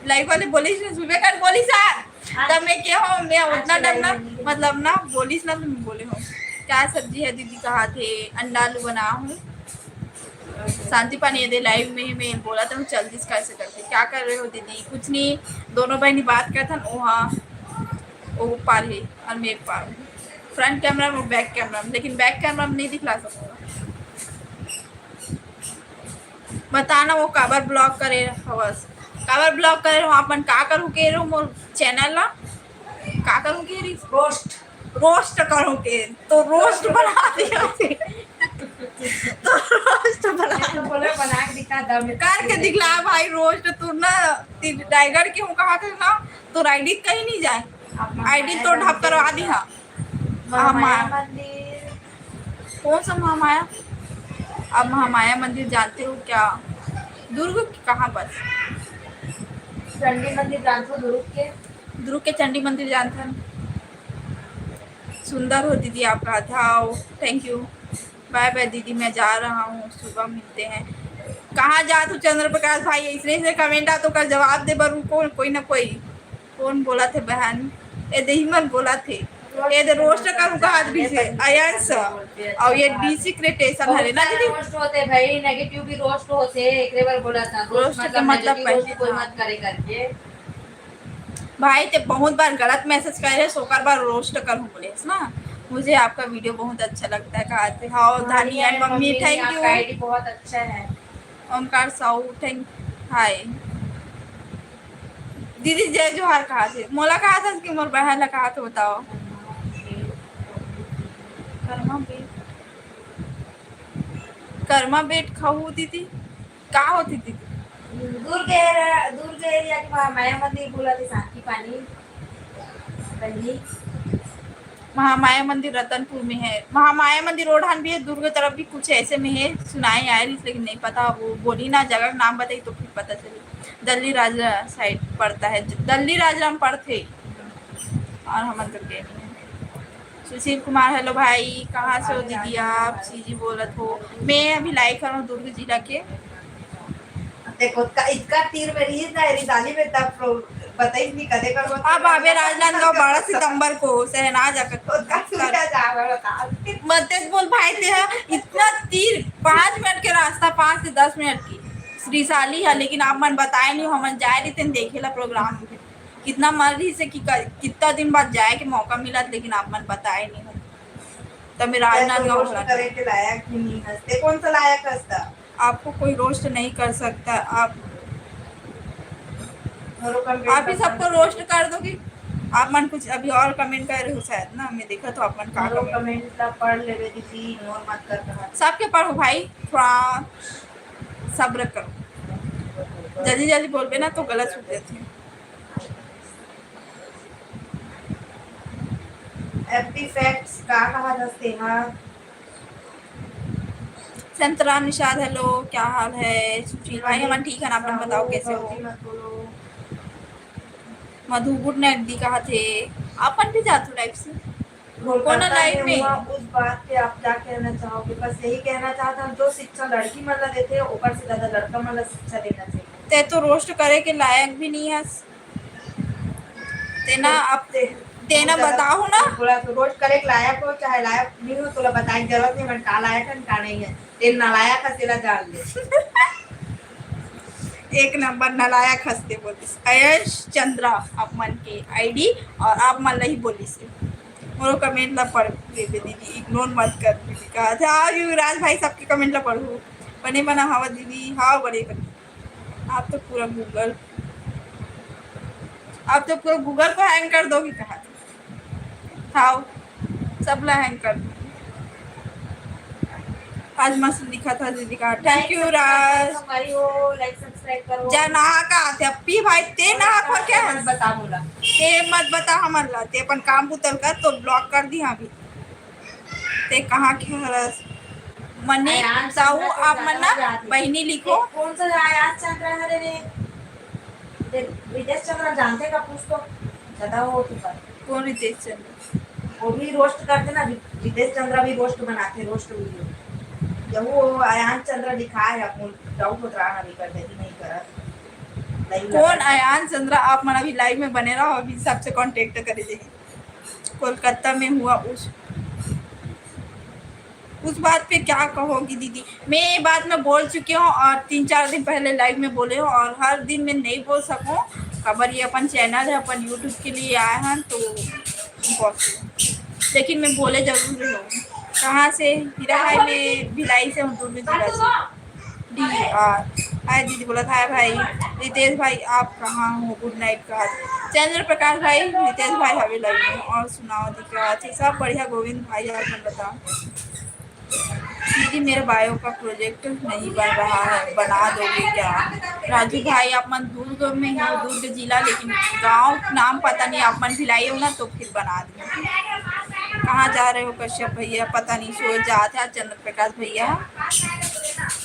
लाइव वाले बोलिस ना, सुबह कर बोलिस यार। तब मैं क्या हो, मैं उतना डर ना, मतलब ना बोलिस ना, तुम बोले हो क्या सब्जी है दीदी, कहा थे अंडा आलू बना हूँ। शांति पानी ये दे लाइव में ही मैं बोला था, मैं चल दिस कैसे करके। क्या कर रहे हो दीदी? कुछ नहीं, दोनों बहनी बात करत हन, ओहा ओ पार है और मैं पार हूँ। फ्रंट कैमरा में, बैक कैमरा में, लेकिन बैक कैमरा में नहीं दिखला सकूंगा। बताना वो काबर ब्लॉक करे हवस, काबर ब्लॉक करे हो? अपन का करू के रहो मोर चैनल ला, का करू के रही? रोस्ट, रोस्ट करू के, तो रोस्ट बना दिया। तो रोस्ट बना, तो बोला बना के दिखा दम। करके दिखला भाई रोस्ट। तू ना ती-, रायगढ़ के हूँ कहा थे ना, तो आईडी कहीं नहीं जाए, आईडी तो ढप करवा दी। हाँ, महामाया महामाया। मंदिर। कौन सा महामाया? आप महामाया मंदिर जानते हो क्या? दुर्ग के कहाँ पर? चंडी मंदिर जानते हो दुर्ग के? दुर्ग के चंडी मंदिर जानते हैं। सुंदर हो दीदी आपका, हाँ, थैंक यू। बाय बाय दीदी, मैं जा रहा हूँ, सुबह मिलते हैं। कहाँ जा तू चंद्र प्रकाश भाई? इसने, इसने कमेंट आ तो कर जवाब दे बर रुको, कोई ना कोई। कौन बोला थे बहन? ए दे ही मन बोला थे। ए दे रोस्ट करू कहा भी से अयंस। और ये डिसिक्रेटेशन हरे ना दीदी? रोस्ट होते भाई, नेगेटिव भी रोस्ट होते, एकरे बार बोला था रोस्ट के मतलब कोई मत करे करके। भाई ते बहुत बार गलत मैसेज करे, सोकर बार रोस्ट करूँ बोले ना। मुझे आपका वीडियो बहुत अच्छा लगता है कहा थे। हाँ, Dhani and mummy, thank you. ID बहुत अच्छा है। Omkar Sahu, thank, hi. दीदी जय जोहार कहा थे, मोला कहा था कि मोर बहन ला कहा थे बताओ। कर्मा बेट, कर्मा बेट खाऊ दीदी, का होती दीदी? दुर्ग एरिया, दुर्ग एरिया के महामाया मंदिर बोला थे, शांति पानी। महामाया मंदिर रतनपुर में है। महामाया मंदिर ओढ़ान भी है, दुर्ग तरफ भी कुछ ऐसे में है, सुनाई आए रही, लेकिन नहीं पता। वो बोली ना जगह का नाम बताई तो फिर पता चली। दल्ली राजा साइड पड़ता है, दल्ली राजा में पड़ते और हम तो गए नहीं हैं। सुशील कुमार, हेलो भाई, कहाँ से हो दीदी आप? सीजी बोलत हो। मैं अभी लाइव कर रहा हूँ दुर्ग जिला के। देखो, इतना, इतना तीर में रही ना रिसाली में, तब बताई नहीं कदे कर। अब आबे राजनांदगांव बारह सितंबर को शहनाज आकर। मत बोल भाई, ते इतना तीर, पाँच मिनट के रास्ता, पाँच से दस मिनट की रिसाली है, लेकिन आप मन बताए नहीं, हमन जाए रही देखे ला प्रोग्राम। कितना मन रहिस हे कि कितना दिन बाद जाए के मौका मिलत, लेकिन आप मन बताए नहीं हो। तब मैं राजनांदगांव करे के लायक ही नहीं हस। ते कौन सा लायक हस? आपको कोई रोस्ट नहीं कर सकता। आप आप ही सबको रोस्ट कर दोगे। आप मन कुछ अभी और कमेंट कर रहे हो शायद ना, मैं देखा तो आप मन का कमेंट। कमेंट ला पढ़ लेवे दीदी, इग्नोर मत कर कहा। सबके पढ़ो भाई, थोड़ा सब्र करो, जल्दी जल्दी बोलबे ना तो गलत सुन जाते हैं। एप्पी फैक्ट्स का कहा दस्ते हा? संतराम निषाद, हेलो, क्या हाल है? सुशील भाई, हमन ठीक है, अपन बताओ कैसे हो? मधु गुड नाइट दी कहा थे, अपन भी जाथो लाइव से। कोना लाइव में उस बात पे आप क्या कहना चाहोगे? बस यही कहना चाहता हूँ, जो शिक्षा लड़की मन ला देते हैं, ऊपर से ज्यादा लड़का मन ला शिक्षा देना चाहिए। ते तो रोस्ट करे के लायक भी नहीं है। तेना अब ते, तेना बताओ ना। थोड़ा तो रोस्ट करे के लायक हो चाहे लायक नहीं हो, तोला बताए के जरूरत नहीं, मन का लायक है का नहीं है। ते नालायक है, तेला जान ले। एक नंबर नालायक हंसते बोलिस अयश चंद्रा, आप मन के आईडी और आप मन ला ही बोलिस। मोरो कमेंट ला पढ़ लेबे दीदी, इग्नोर मत कर दीदी। कहा था, हाँ, युवराज भाई सबके कमेंट ला पढ़ू। बने बना हवा दीदी, हाँ, बने बने। आप तो पूरा गूगल, आप तो पूरा गूगल को हैंग कर दोगी कहा था। सब ला हैंग कर दो। आज मस्त दिखा था दीदी का। थैंक यू राज। हमारी हो, लाइक सब्सक्राइब करो। जा नहा का आते अप्पी भाई, ते नहा को क्या है? बता बोला। ते मत बता हमन ला, ते अपन काम बुतल कर, तो ब्लॉक कर दी अभी। ते कहाँ के हरस? मनी साहू, आप मन ना बहिनी लिखो। कौन सा आयाज चंद्रा हरे रे? रितेश चंद्रा जानते का? पूछ तो, ज्यादा हो चुका। कौन रितेश चंद्रा? वो भी रोस्ट करते ना, रितेश चंद्रा भी रोस्ट बनाते, रोस्ट वीडियो। जब वो अयान चंद्रा लिखा है, अपन डाउट होता रहा, नहीं करते कि नहीं करा। कौन अयान चंद्रा? आप मन अभी लाइव में बने रहो, अभी सबसे कॉन्टेक्ट करे जाइए। कोलकाता में हुआ उस उस बात पे क्या कहोगी दीदी? मैं ये बात मैं बोल चुकी हूँ और तीन चार दिन पहले लाइव में बोले हूँ और हर दिन मैं नहीं बोल सकूँ। खबर ये अपन चैनल है, अपन यूट्यूब के लिए आए हैं तो लेकिन मैं बोले जरूर रही हूँ। कहाँ से? हीरा भाई, मैं भिलाई से हूँ, दूर में जिला से। D R. हाय दीदी बोला था भाई। रितेश भाई आप कहाँ हो? गुड नाइट कहा। चंद्र प्रकाश भाई, रितेश भाई हवे लाइव में। और सुनाओ दी क्या बात है? सब बढ़िया। गोविंद भाई आप मन बताओ। दीदी मेरे बायो का प्रोजेक्ट नहीं बन रहा है, बना दोगे क्या? राजू भाई आप मन दुर्ग में हो, दुर्ग जिला, लेकिन गांव नाम पता नहीं, आप मन भिलाई हो ना तो फिर बना दो। कहाँ जा रहे हो कश्यप भैया? पता नहीं, सो जात है चंद्र प्रकाश भैया।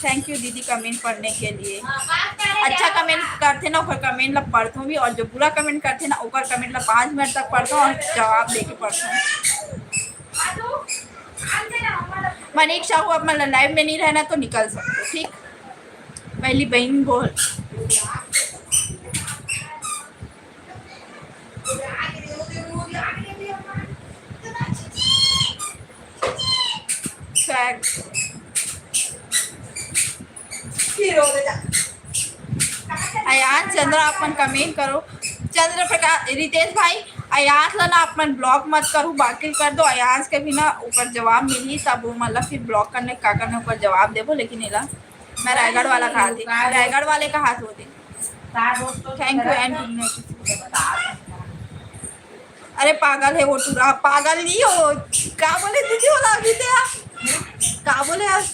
थैंक यू दीदी कमेंट पढ़ने के लिए। अच्छा कमेंट करते ना, ओकर कमेंट ला पढ़थों भी, और जो बुरा कमेंट करते ना ओकर कमेंट ला पाँच मिनट तक पढ़थों और जवाब दे के पढ़थों। मनीष साहू, आप मतलब लाइव में नहीं रहना तो निकल सकते हो, ठीक? पहली बहन बोल। स्वैग। अयान चंद्र, आप मन कमेंट करो। चंद्र प्रकाश, रितेश भाई, अयास ला ना आप मन ब्लॉक मत करो, बाकी कर दो। अयास के भी ना ऊपर जवाब मिली, तब वो मतलब फिर ब्लॉक करने का करने ऊपर जवाब देबो। लेकिन एला मैं रायगढ़ वाला कहा थे, रायगढ़ वाले कहा थे। Thank you and good night. अरे पागल है वो टूरा, पागल नहीं हो। का बोले दीदी, होला अभी ते आप का बोले आप?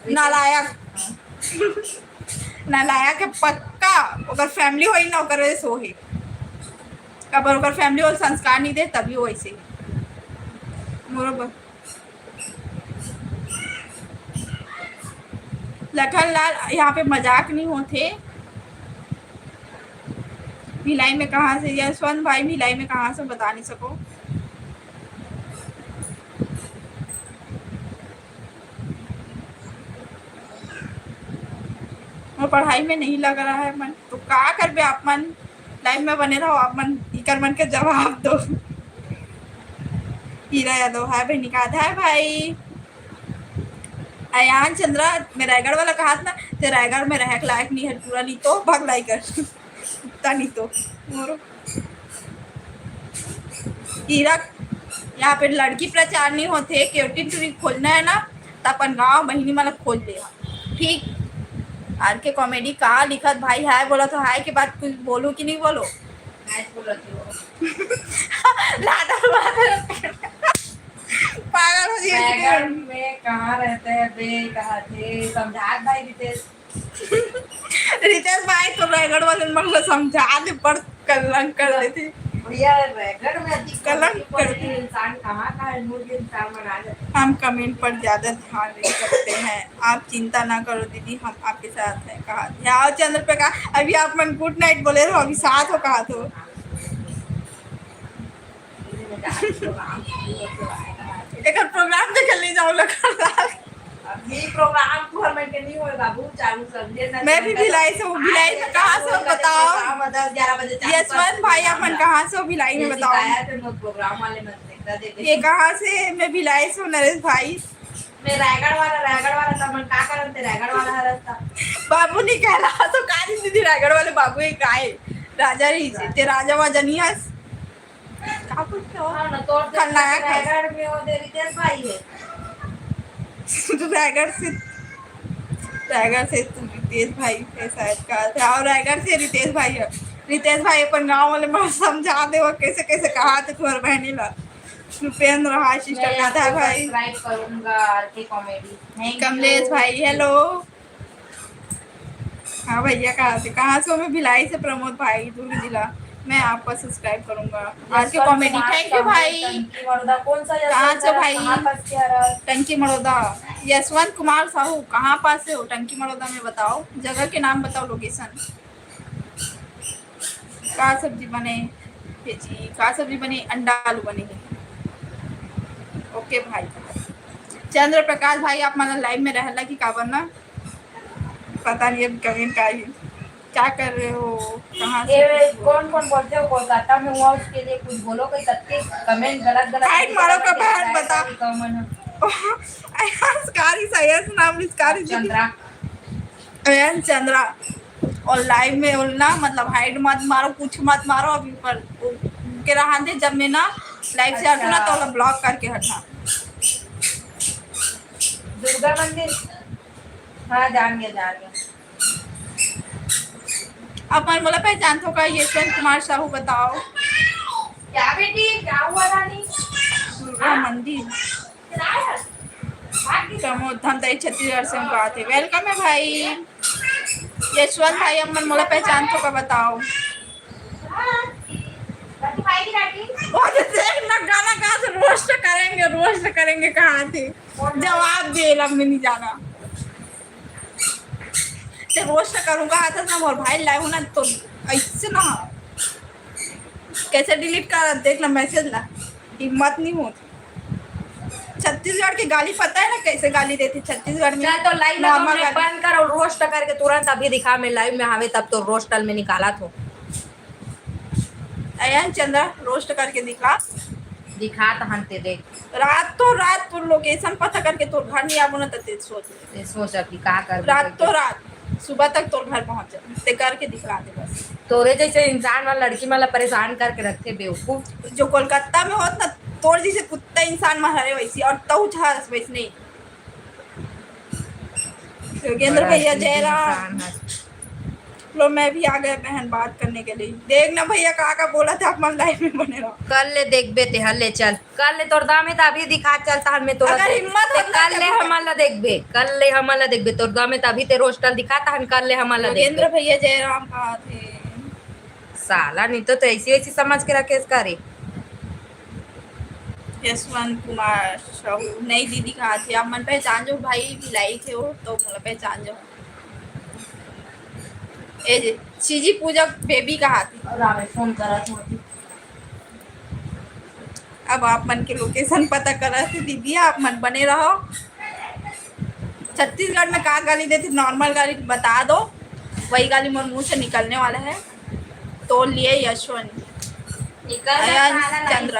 नालायक। नालायक है पक्का। ओकर फैमिली होई ना, ओकर वजह से होई। अगर ओकर फैमिली और संस्कार नहीं दे, तभी वैसे ही। मोरो ब-, लखन लाल, यहाँ पे मजाक नहीं होते। भिलाई में कहाँ से? यशवंत भाई, भिलाई में कहाँ से, बता नहीं सको। पढ़ाई में नहीं लग रहा है मन, तो का करबे आप मन? लाइव में बने रहो आप मन, इकर मन के जवाब दो। हीरा यादव, हाय बहिनी, का हाय भाई? अयान चंद्रा, मैं रायगढ़ वाला कहात ना, ते रायगढ़ में रहे के लायक नहीं है, पूरा नहीं तो भग लाई कर। कुत्ता नहीं तो। और हीरा, यहाँ पे लड़की प्रचार नहीं होते, केवटी टूरी खोजना है ना, तो अपन गांव बहिनी मन ला खोज ले। ठीक, आर के कॉमेडी का लिखत भाई, हाय बोला तो हाय के बाद कुछ बोलू कि नहीं बोलो? हाय बोला तो। लाडो, लाडो। पागल हो जाएगी। रायगढ़ में कहाँ रहते हैं बे, कहाँ थे? समझा भाई रितेश। रितेश भाई तो रायगढ़ वाले मन ला समझा दे, पर कलंक कर देती। भैया, रायगढ़ में अधिक कलंक कॉमेडी कर पढ़े इंसान कहाँ का है, मूर्ख इंसान बना देते हैं। हम कमेंट पर ज्यादा ध्यान नहीं करते हैं, आप चिंता ना करो दीदी, हम आपके साथ हैं। कहा थे, आओ चंद्र प्रकाश, अभी आप मन गुड नाइट बोले रहो, अभी साथ हो कहा तो। एकर प्रोग्राम देखे ले जाओ लखनलाल। अभी प्रोग्राम तू हर महीने नहीं होए बाबू, चालू कर ले ना। मैं भी भिलाई से हूँ, भिलाई से कहाँ से हो बताओ? दस ग्यारह बजे चालू कर यशवंत भाई, आप मन कहाँ से हो भिलाई में ये बताओ? शिकायत है, मैं प्रोग्राम वाले मन से कर देते। ये कहाँ से? मैं भिलाई से हूँ नरेश भाई। मैं रायगढ़ वाला, रायगढ़ वाला, तब मन का करन ते रायगढ़ वाला हरस था। बाबू नहीं कहला तो का दीदी रायगढ़ वाले बाबू एक आए राजा रही से, ते राजा वाजा नहीं हस। का पूछते हो? हाँ ना, तोर खलनायक है। रायगढ़ में वो दे रितेश भाई है। रायगढ़ से, रायगढ़ से तू रितेश भाई है शायद, कहा था। और रायगढ़ से रितेश भाई है। रितेश भाई अपन गांव वाले मन समझा दे, वो कैसे कैसे कहा थे तुम्हारे बहनी ला। रुपेंद्र, हाय सिस्टर, कहा था भाई। सब्सक्राइब करूंगा RK comedy. Thank you। Kamlesh भाई, हेलो। हाँ भैया, कहाँ से, कहाँ से हो? मैं भिलाई से, प्रमोद भाई, दुर्ग जिला। मैं आपका सब्सक्राइब करूंगा। आज के Yashwant comedy, Kumar thank you Sahu, भाई। टंकी मरोदा, कौन सा कहाँ यशवंत से हो साहब? भाई? कहाँ पास के हरा? टंकी मरोदा। यशवंत कुमार साहू, कहाँ पास से हो? टंकी मरोदा में बताओ, जगह के नाम बताओ, लोकेशन। का सब्जी बने हे जी? का सब्जी बने? अंडा आलू बने हे। ओके भाई। चंद्र प्रकाश भाई, आप मतलब लाइव में रहला कि काबर ना? पता नहीं अभी कमेंट का ही। क्या कर रहे हो? कहाँ से? ये कौन कौन बोलते हो कोलकाता में हुआ, उसके लिए कुछ बोलो। कोई सबके कमेंट गलत गलत हाइट मारो का बहन बता। अयान कारी सा, यस नाम रिस्कारी जी। चंद्रा। अयान चंद्रा। और लाइव में बोलना, मतलब हाइट मत मारो, कुछ मत मारो अभी, पर उनके रहा दे, जब मैं ना लाइव से हटू ना, अच्छा। तो ब्लॉक करके हटना। दुर्गा मंदिर? हाँ, जान गया, जान गया। आप मन मोला पहचानथो का? यशवंत कुमार साहू बताओ। क्या बेटी, क्या हुआ रानी? दुर्गा मंदिर। प्रमोद धमतरी छत्तीसगढ़ से हमको आते। वेलकम है भाई। यशवंत भाई, आप मन मोला पहचानथो का बताओ। वो तो देख ना, गाना कहाँ से रोस्ट करेंगे, रोस्ट करेंगे कहाँ से? जवाब दे, अब मैं नहीं जाना। ते रोस्ट करूँगा, आता ना मोर भाई लाइव होना तो ऐसे ना। कैसे डिलीट कर, देख ना मैसेज ला, हिम्मत नहीं होती। छत्तीसगढ़ के गाली पता है ना, कैसे गाली देती छत्तीसगढ़ में? चल तो लाइव में नॉर्मल गाली। बंद कर और रोस्ट करके तुरंत अभी दिखा, मैं लाइव में आवे तब तो रोस्ट में निकाला थो। अयान चंद्रा रोस्ट करके दिखा। दिखा तहन ते देख। रात तो रात तोर लोकेशन पता करके तोर घर नहीं आबो ना, त ते सोच। ते सोच अभी का करबो रात करके। तो रात सुबह तक तोर घर पहुंच जा, ते करके दिखा दे बस। तोरे जैसे इंसान वाला लड़की वाला परेशान करके रखते बेवकूफ। जो कोलकाता में होत ना, तोर जैसे कुत्ता इंसान में हरे वैसी, और तऊ झारस वैसने। योगेंद्र बड़ा भैया, अजीब जय राम। इंसान है। लो, मैं भी आ गए बहन बात करने के लिए। देख ना भैया, का का बोला था आप मन लाइव में बने रहो। कर ले देखबे ते, हल ले चल। कर ले, तोर दाम है त अभी दिखा, चल तहन में तोरा अगर दे-, हिम्मत ते होत ना कर ले, तभी हमन ला देखबे। कर ले, हमन ला देखबे। तोर दाम है त अभी ते रोस्टल दिखा, तहन कर ले, हमन ला देखबे। योगेंद्र भैया, जय राम कहा थे। साला नहीं तो, तो ऐसी वैसी समझ के रखे इसका रे। यशवंत कुमार साहू, नई दीदी कहा थे, आप मन पहचान जो भाई, भिलाई थे हो, तो मोला पहचान जो। ए जे, सीजी पूजा बेबी कहा थे। रामे फोन करा था। अब आप मन के लोकेशन पता करा थे दीदी, आप मन बने रहो। छत्तीसगढ़ में का गाली देते, नॉर्मल गाली बता दो। वही गाली मोर मुंह से निकलने वाला है। तोड़ लिए यशवंत। निकल अयंश चंद्र।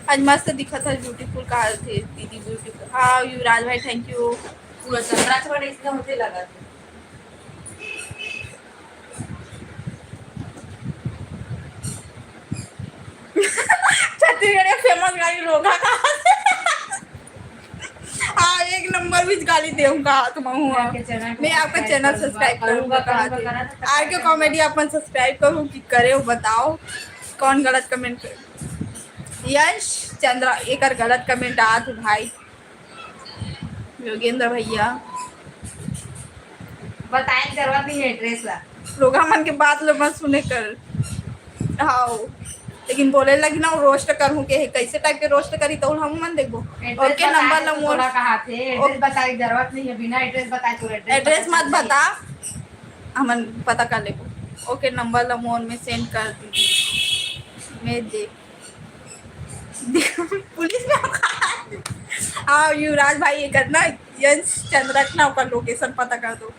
आज मस्त दिखत है, beautiful कहा थे दीदी, beautiful। हाँ युवराज भाई, thank you। पूरा चंद्रा छोड़ इसने होते लगा थे। छत्तीसगढ़ के फेमस गाली रोगा का। हाँ, एक नंबर भी गाली देऊंगा तुम हुआ। मैं आपका चैनल सब्सक्राइब करूंगा, करूंगा। आर के कॉमेडी अपन सब्सक्राइब करूँ कि करे, बताओ कौन गलत कमेंट कर। यश चंद्रा एक गलत कमेंट आ तू भाई। योगेंद्र भैया बताए जरूरत नहीं है एड्रेस ला। लोग मन के बात लो मत सुने कर। हाँ, लेकिन बोले लगी ना रोस्ट करूँ के है, कैसे टाइप के रोस्ट करी तो हम मन देखबो। ओके नंबर ला मोर कहा थे एड्रेस बताए जरूरत नहीं है, बिना एड्रेस बताए तो एड्रेस मत बता, हमन पता कर लेबो। ओके नंबर ला मोर में सेंड कर दीजिए, मैं देख पुलिस में। हाँ युवराज भाई, ये करना यंश चंद्रक ना ओकर लोकेशन पता कर दो।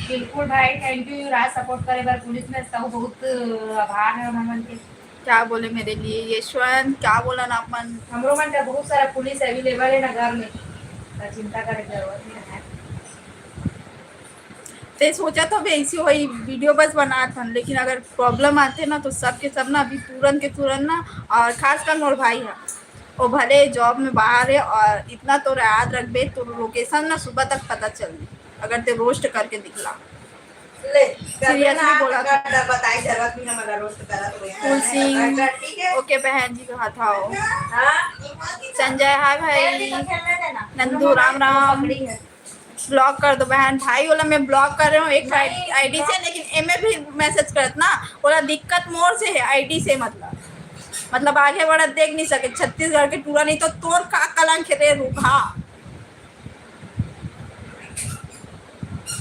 बिल्कुल भाई, thank you युवराज, सपोर्ट करे बर पुलिस में तो बहुत आभार है हमन के। क्या बोले मेरे लिए यशवंत, क्या बोला ना अपन। हमरो मन का बहुत सारा पुलिस अवेलेबल है ना घर में, तो चिंता करे जरूरत नहीं है। ते सोचा तो वैसी वही वीडियो बस बनात हन, लेकिन अगर प्रॉब्लम आते ना तो सब के सब ना अभी तुरंत के तुरंत ना, और खासकर मोर भाई है, वो भले जॉब में बाहर है और इतना तो याद रखबे तो लोकेशन ना सुबह तक पता चल अगर ते रोस्ट करके दिखला। ले, सीरियसली बोला था। बताए जरूरत नहीं हमारा रोस्ट करा तो फूल सिंह। ओके बहन जी कहा था वो। हाँ? संजय हाय भाई। नंदू राम राम। ब्लॉक कर दो बहन। भाई बोला मैं ब्लॉक कर रहा हूँ एक आईडी से, लेकिन एमे भी मैसेज करत ना, बोला दिक्कत मोर से है आईडी से, मतलब मतलब आगे बढ़त देख नहीं सके छत्तीसगढ़ के टूरा, नहीं तो तोर का कलंक रे रूखा।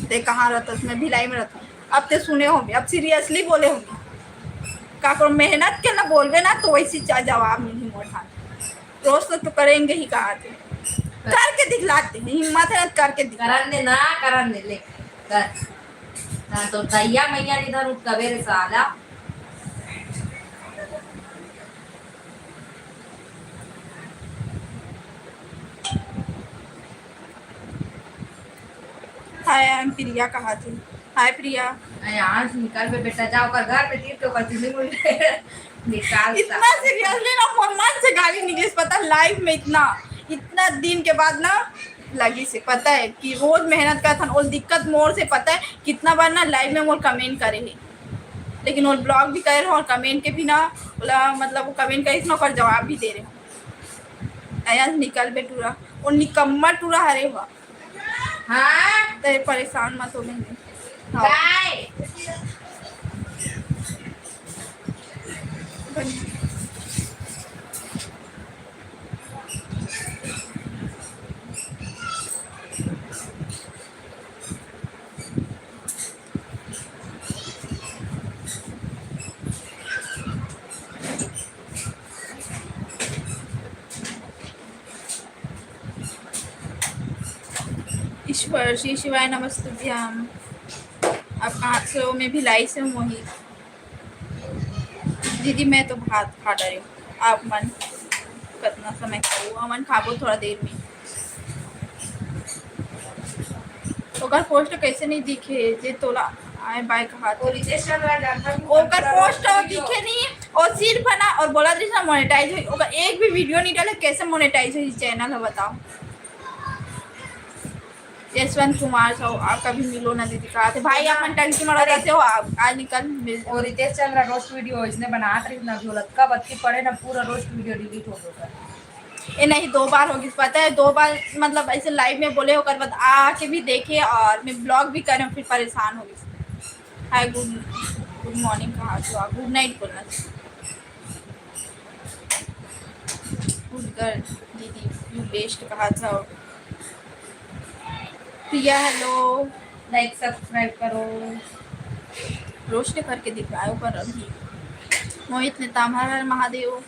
ते कहाँ रहता? मैं भिलाई में रहता हूँ। अब ते सुने होंगे, अब सीरियसली बोले होंगे। काको मेहनत के ना बोलबे ना तो वैसी जवाब मिली मोर हाथ। रोज तो, तो करेंगे ही कहा थे। करके दिखलाते हैं, हिम्मत है ना, करके दिखला। करन दे ना, करन दे, ले, कर। ना तो दैया मैया निधन उठ कबे रे साला। हाय, आई एम प्रिया कहा थे। हाय प्रिया। अरे आज निकल बे बेटा, जाओ ओकर घर में तीर के ओकर चुनी मुंडी निकाल। इतना सीरियसली ना मोर मन से गाली निकलिस, पता लाइफ में इतना, इतना दिन के बाद ना लगी से पता है कि रोज मेहनत करथन और दिक्कत मोर से पता है कितना बार ना लाइव में मोर कमेंट करे है, लेकिन वो ब्लॉक भी करे और कमेंट के भी ना बोला, मतलब वो कमेंट करे ना ओकर जवाब भी दे रहे हो। अयंश निकल बे टूरा, वो निकम्मा टूरा हरे हुआ। हाँ। ते परेशान मत हो बहन। हाँ। काय? ईश्वर, श्री शिवाय नमस्तुभ्यम। आप कहाँ से हो? मैं भिलाई से हूँ मोहित। दीदी, मैं तो भात खा डरे हूँ। आप मन कतना समय खाओ? हमन खाबो थोड़ा देर में। ओकर पोस्ट कैसे नहीं दिखे जे तोला आए बाय कहा? ओकर पोस्ट दिखे नहीं, और सिर्फ है ना, और बोला दिस ना मोनेटाइज होई, ओकर एक भी वीडियो नहीं डाले, कैसे मोनेटाइज होई चैनल है बताओ? यशवंत कुमार साहू, आप कभी मिलो ना दीदी, कहा थे भाई, अपन टंकी मरा कैसे हो आप? आज निकल मिल। और रितेश चंद्रा रोस्ट वीडियो इसने बनात रही ना, जो लक्का बत्ती पड़े ना, पूरा रोस्ट वीडियो डिलीट हो गया। ये नहीं, दो बार होगी, पता है, दो बार, मतलब, ऐसे लाइव में बोले, ओकर बाद आके भी देखे और मैं ब्लॉग भी करें, फिर परेशान हो गई। हाय, गुड, गुड मॉर्निंग कहा तो, गुड नाइट बोलना चाहिए। गुड गर्ल दीदी, यू बेस्ट कहा था। प्रिया, हेलो। लाइक, सब्सक्राइब करो। रोस्ट करके दिखाओ कर अभी। मोहित ने ताम हर हर महादेव।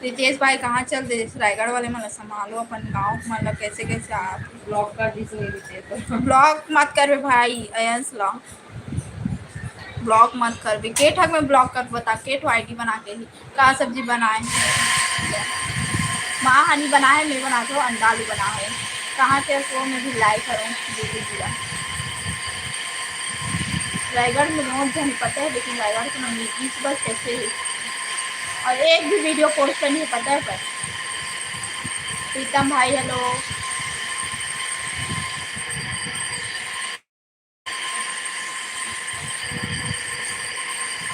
रितेश भाई कहाँ चल देस? रायगढ़ वाले मन ला संभालो, अपन गाँव मन ला कैसे कैसे आप। ब्लॉक कर दिस होही रितेश। ब्लॉक मत करबे भाई अयंश ला, ब्लॉक मत करबे। के ठक में ब्लॉक कर बता, के ठो आईडी बना के ही का सब्जी बनाए? माँ हानी बना है, मैं बना तो अंडा आलू बना है। कहाँ के हो? मैं भी लाइक करूँ दीदी जी ला। रायगढ़ में बहुत जन पता है, लेकिन रायगढ़ के मन बीच बस कैसे ही और एक भी वीडियो पोस्ट करनी है पता है पर। प्रीतम भाई हेलो।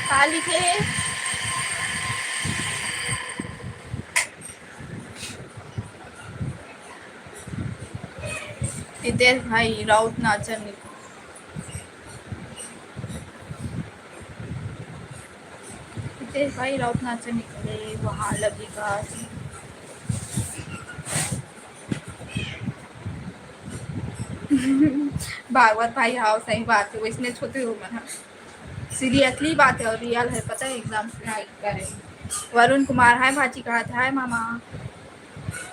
का लिखे हे? रितेश भाई राउत नाचर निकले। रितेश भाई राउत नाचर निकले, वहाँ लगेगा। भागवत भाई, हाँ, सही बात है, वैसने छोटे हो मन ह। सीरियसली बात है और रियल है, पता है, एकदम। लाइक करे। वरुण कुमार, हाय भाची, कहा था, हाय मामा।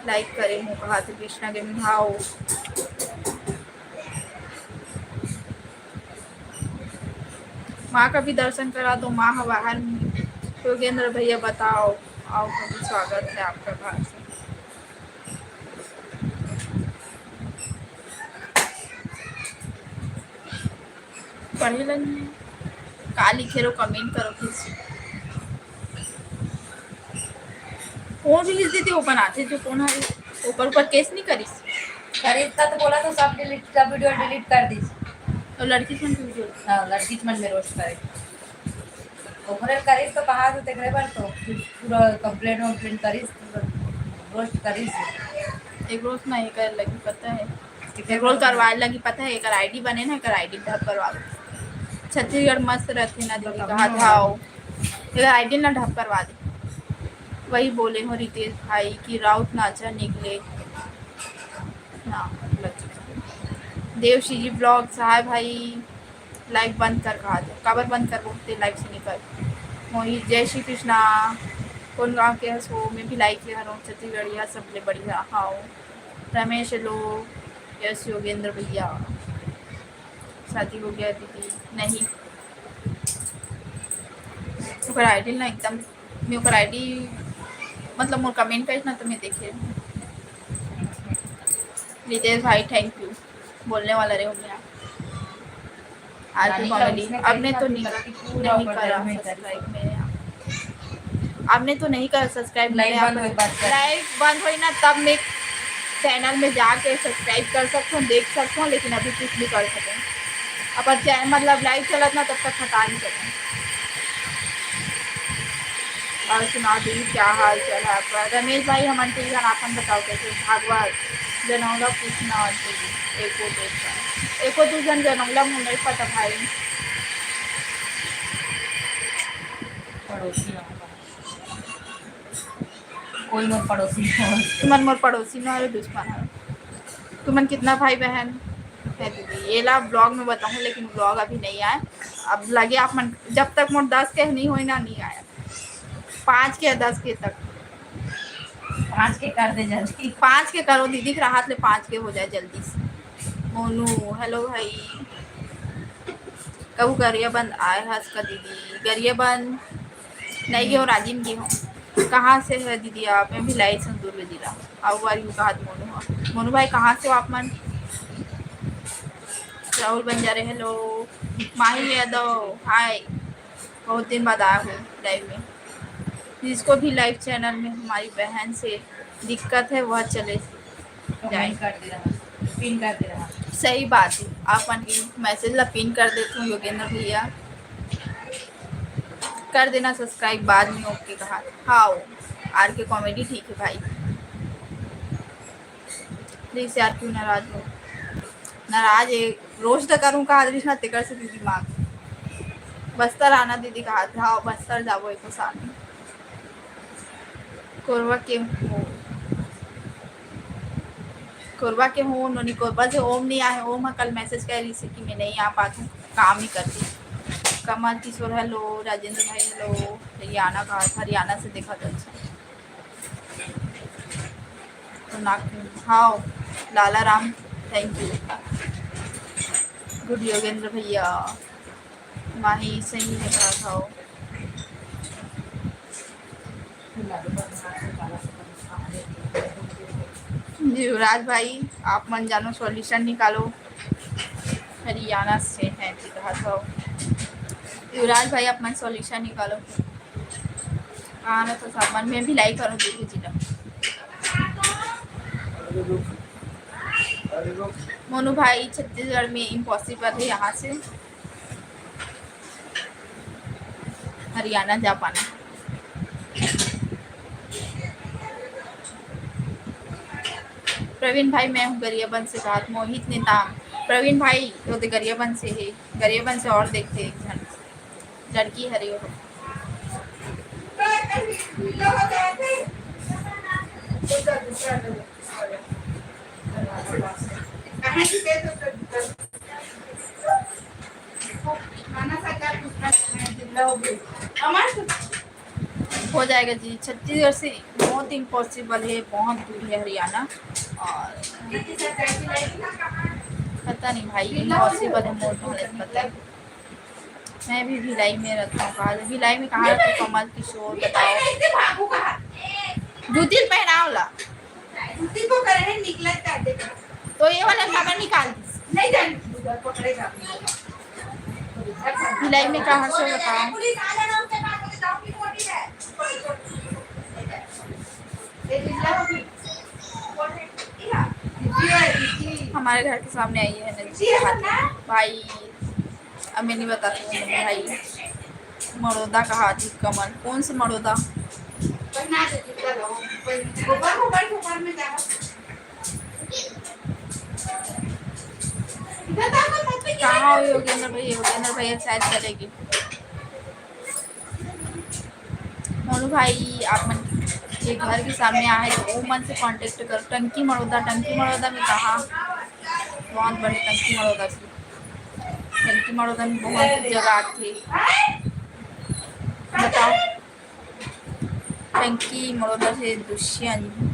लाइक करे हूँ, कहा था, कृष्णा के भाव। माँ का भी दर्शन करा दो, माँ ह बाहर में। योगेंद्र भैया बताओ, आओ, कभी स्वागत है आपका घर से। पढ़े लगी है। का लिखे रहो, कमेंट करो प्लीज। कौन रिलीज देते ओपन आते जो कौन है ओपन पर केस नहीं करिस। करिस त तो बोला तो सब डिलीट, सब वीडियो डिलीट कर दिस। तो लड़की सुन वीडियो। हाँ, लड़की मन में रोस्ट करे। ओकरे करिस तो कहा तो तेकरे बार तो पूरा कंप्लेंट वम्प्लेंट करिस, रोस्ट करिस। एक रोज ना एक लगी पता है। एक रोल करवाए लगी पता है, एकर आईडी बने ना, एकर आईडी ढप करवा दे। छत्तीसगढ़ मस्त रहते ना दीदी, कहा था आओ, एकर आईडी ना ढप करवा दे। वही बोले हो रितेश भाई कि राउत नाचा निकले ना। देवशी जी ब्लॉग, सहाय भाई लाइव बंद कर कहा दे, काबर बंद करबो ते लाइव से निकल। मोहित, जय श्री कृष्णा, कौन गांव के हस हो? मैं भी लाइव के हरों, छत्तीसगढ़िया सबले बढ़िया। हाँ, रमेश हेलो, यस योगेंद्र भैया, शादी हो गया दीदी? नहीं, ओकर आईडी ना एकदम, मैं ओकर आईडी मतलब मोर कमेंट करिस ना तो मैं देखे। रितेश भाई थैंक यू, बोलने वाला रहे हो गया। आज भी कॉमेडी। आपने तो नहीं, नहीं करा सब्सक्राइब मेरे यहाँ। आपने तो नहीं करा सब्सक्राइब मेरे यहाँ। लाइव बंद होई ना तब मैं चैनल में जाके सब्सक्राइब कर सकता हूँ, देख सकता हूँ, लेकिन अभी कुछ भी कर सकते हैं। अपन चैनल मतलब लाइव चलत ना तब तक हटा नहीं सकते। और सुनाओ दीदी, क्या हाल चाल है आपका? रमेश भाई, हमन ठीक हन, आपन बताओ कैसे? भागवत, जनौला, कृष्णा और दीदी, एको दो जन, एको दो जन जनौला, मुझे नहीं पता भाई। पड़ोसी हमारा। कोई मोर पड़ोसी नहीं है। तुमन मोर पड़ोसी न हो, दुश्मन हो। तुमन कितना भाई बहन है दीदी? ये ला ब्लॉग में बताऊँ, लेकिन ब्लॉग अभी नहीं आए। अब लगे आप मन, जब तक मोर दस के नहीं होई ना, नहीं आए। पाँच के, दस के तक। पाँच के कर दे जल्दी। पाँच के करो दीदी, के हाथ ले पाँच के हो जाए जल्दी से। मोनू, हेलो भाई। कबू गरियाबंद आए हस का दीदी? गरियाबंद नहीं गए हो, राजिम गए हो। कहाँ से है दीदी आप? मैं भिलाई संतुर में जिला। How are you? कहा मोनू हो? मोनू भाई, कहाँ से हो आप मन? राहुल बंजारे, हेलो। माही यादव, हाय। बहुत दिन बाद आया हूँ लाइव में। जिसको भी लाइव चैनल में हमारी बहन से दिक्कत है, वह चले जाए। कमेंट कर दे रहा, पिन कर दे रहा। सही बात है, आप मन के मैसेज ला पिन कर देते हो योगेंद्र भैया। कर देना सब्सक्राइब बाद में, ओके कहा। हाँ, आर के कॉमेडी ठीक है भाई। प्लीज यार, क्यों नाराज हो? नाराज है, रोज तो करूँ कहा दीदी ना, तेकर से दीदी माँ। बस्तर आना दीदी कहा था, हाँ, बस्तर जाबो एको साल में। कोरबा के हो, कोरबा के हो, नोनी कोरबा से ओम नहीं आए। ओम ह कल मैसेज कर रही थी कि मैं नहीं आ पाती हूँ, काम ही करती। कमल किशोर हेलो, राजेंद्र भाई हेलो, हरियाणा का, हरियाणा से देखा था। अच्छा, नाक, हाव, लाला Ram, thank you। Good Yogendra भैया, माही सही में कहत हव। युवराज भाई, आप मन जानो solution निकालो। हरियाणा से हैं जी, कहा था। युवराज भाई, आप मन solution निकालो। हाँ ना, तो सब मन में भिलाई करो, दीदी जी ला। मोनू भाई, छत्तीसगढ़ में impossible है यहाँ से हरियाणा जा पाना। प्रवीण भाई, मैं हूँ गरियाबंद से बात, मोहित नेताम। प्रवीण भाई, वो तो गरियाबंद से है, गरियाबंद से और देखते एक झन लड़की हरे हो। हो जाएगा जी, छत्तीसगढ़ से बहुत impossible है, बहुत दूर है हरियाणा। और पता नहीं भाई, impossible है, मोर तो हालत पता है। मैं भी भिलाई में रहता हूँ। कहाँ, भिलाई में कहाँ रहते हो? कमल किशोर, बताओ। जूती पहनाओ ला। जूती को करे निकला कर दे। तो ये वाला सामान निकाल दीजिए। नहीं जाने दीजिए, पकड़ेगा। भिलाई में कहाँ से बताओ? पुलिस आ जाना, उसके पास बोले, "जाओ, की मोटी है।" ये बिल्ला होगी। हमारे घर के सामने आई है नंदिनी भाई। अब मैं नहीं बताती हूँ भाई। मड़ौदा कहा थी कमल, कौन से मड़ौदा? कहाँ हो योगेंद्र भैया? योगेंद्र भैया शायद चले गए। मोनू भाई, आप मन के घर के सामने आए तो वो मन से contact करो। टंकी मड़ौदा, टंकी मड़ौदा में कहाँ? बहुत बड़े टंकी मड़ौदा की, टंकी मड़ौदा में बहुत जगह आती है। बताओ, टंकी मड़ौदा से दुष्यंत।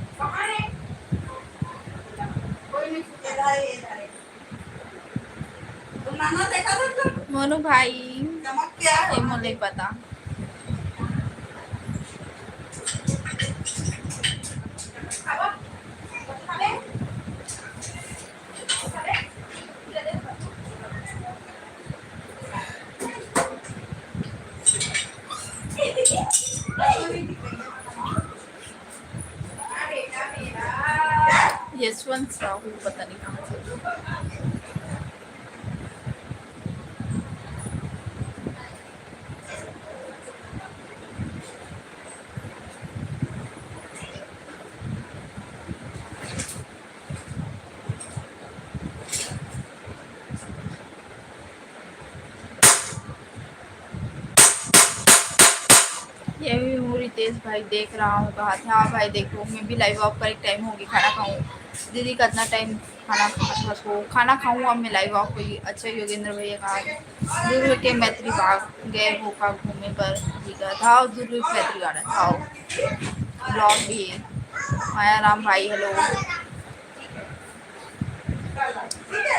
मोनू भाई, ये मोले पता। यशवंत साहू पता नहीं कहाँ से। ये भी हूँ रितेश भाई, देख रहा हूँ, कहा था। हाँ भाई, देखो, मैं भी live off करे टाइम होगी, खाना खाऊँ। दीदी, कितना टाइम खाना खात हस? खाना खाऊँ अब मैं, live off होगी। अच्छा, योगेंद्र भैया कहा दुर्ग के मैत्री बाग गए हो का घूमे बर? ठीक है, था दुर्ग मैत्री गार्डन, था vlog भी है। माया राम भाई, hello।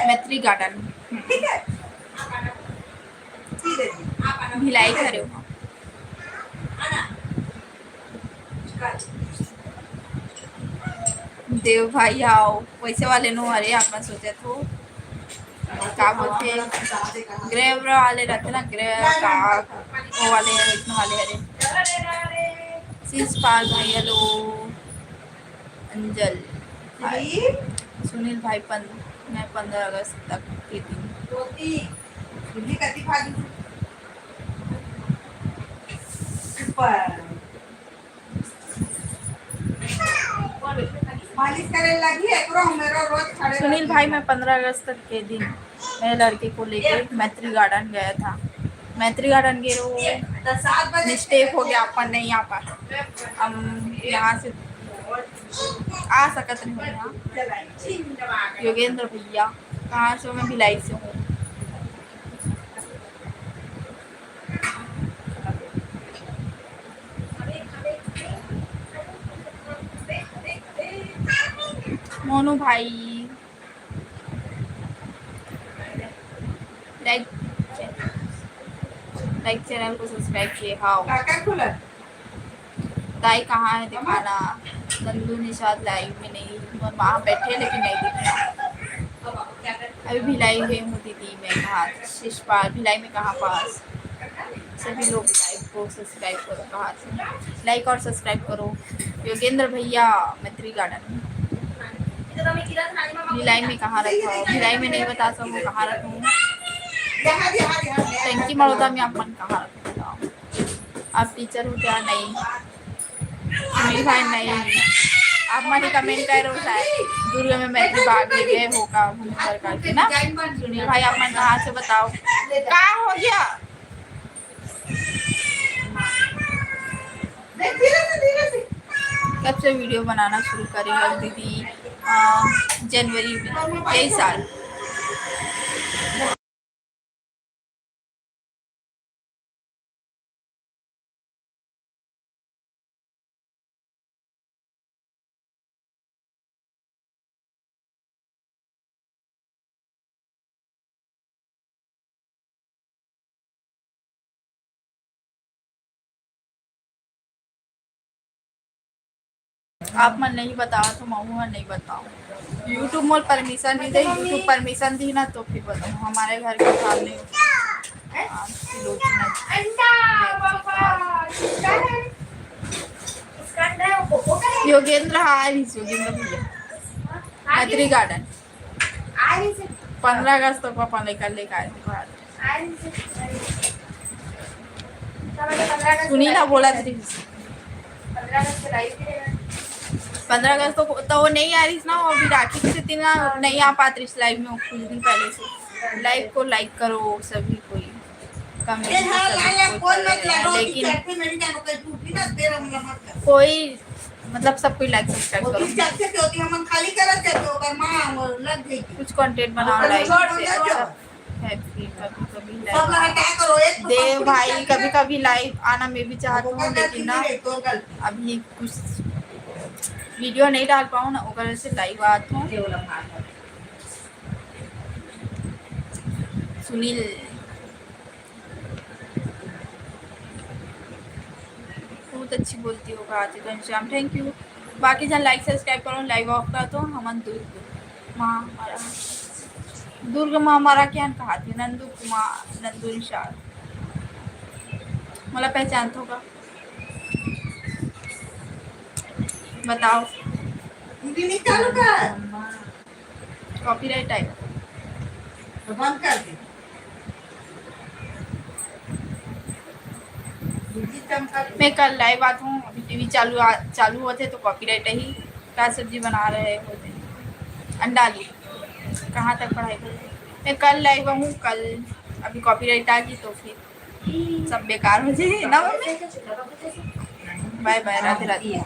मैत्री गार्डन। भिलाई घरे हो। देव भाई, आओ, वैसे वाले नो हरे, आप मन सोचत हो। का बोलते, ग्रे वाले रहते ना, ग्रे का, वो वाले, वैसने वाले हरे। शीशपाल भाई, hello। अंजल, हाय। सुनील भाई, पन-, मैं पंद्रह अगस्त तक के दिन। धोती, दिल्ली कति भागी? ऊपर। मालिश करे लगी, एकरो मेरो रोज खड़े सुनील रहती भाई, है। मैं पंद्रह अगस्त के दिन मेरे लड़के को लेके मैत्री गार्डन गया था। मैत्री गार्डन गए, वो तो सात बजे मिस्टेक हो गया, अपन नहीं आ पाए। हम यहाँ से आ सकत नहीं हो यहाँ। योगेंद्र भैया, कहाँ से हो? मैं भिलाई से हूँ। मोनू भाई, लाइक, लाइक चैनल को सब्सक्राइब किए। हाँ, दाई कहाँ है, दिखाना। नंदू निषाद लाइव में नहीं, वहाँ बैठे लेकिन नहीं दिख रहा। अभी भिलाई गई हूँ दीदी मैं, कहाँ? शिषपाल, भिलाई में कहाँ पास? सभी लोग लाइव को सब्सक्राइब करो, कहाँ से? लाइक और सब्सक्राइब करो। योगेंद्र भैया, मैत्री गार्डन। भिलाई में कहाँ रखा हो? भिलाई में नहीं बता सकूँ कहाँ रखूँ। टंकी मड़ौदा में आप मन कहाँ रखो बताओ? आप टीचर हो क्या? नहीं। सुनील भाई, नहीं। आप मन ही कमेंट कर रहे हो शायद, दुर्ग में मैत्री बाग ले गए हो का घूम कर करके ना। सुनील भाई, आप मन कहाँ से बताओ, का हो गया? कब से वीडियो बनाना शुरू करी हो दीदी? अ, जनवरी में, यही साल। आप मन नहीं बताओ तो महू ह नहीं बताओ। YouTube मोर परमिशन नहीं दे, YouTube परमिशन दी ना तो फिर बताओ। हमारे घर के सामने आपकी लोचना। योगेंद्र, हाँ, आ रही योगेंद्र भैया। मैत्री गार्डन। पंद्रह अगस्त तक पापा लेकर लेकर आए थे घर। सुनी ना, बोला थी। पंद्रह अगस्त तो, तो वो नहीं आ रही ना, वो अभी राखी के दिन ना नहीं आ पाती लाइव में, कुछ दिन पहले से। लाइव को लाइक करो सभी कोई। कमेंट ये हाँ, लाया, कोई फोन मत लगाओ, लेकिन कि चढ़ते मेरी जान कोई टूटी ना, तेरा मुलाकात कर। कोई मतलब सब कोई लाइक सब्सक्राइब वो करो। भी चढ़ते के होती, हम खाली करत जाते, ओकर माँ वो लग गई। कुछ कंटेंट बनाओ, लाइक से अच्छा है। फिर कभी कभी सब लाइव लगा क्या करो, एक तो देव भाई, कभी कभी लाइव आना मैं भी चाहता हूँ, लेकिन ना अभी कुछ वीडियो नहीं डाल पाऊँ ना, ओकर से लाइव आत हूँ। सुनील, बहुत अच्छी बोलती हो, कहा थी घनश्याम, थैंक यू। बाकी जन लाइक सब्सक्राइब करो, लाइव ऑफ कर दो। हमन दुर्ग माँ हमारा, दुर्ग माँ हमारा क्या कहा थी? नंदू कुमार, नंदू निषाद, मला पहचान तो का बताओ। दीदी, निकालो का? कॉपीराइट आए तो बंद कर दे। मैं कल लाइव आत हूँ, अभी टीवी चालू आ, चालू होते तो कॉपीराइट ही। क्या सब्जी बना रहे हो? अंडा आलू। कहाँ तक पढ़ाई कर रहे? मैं कल लाइव आऊँ, कल अभी कॉपीराइट आ गई तो फिर सब बेकार हो जाए ना मम्मी। बाय बाय, राधे राधे।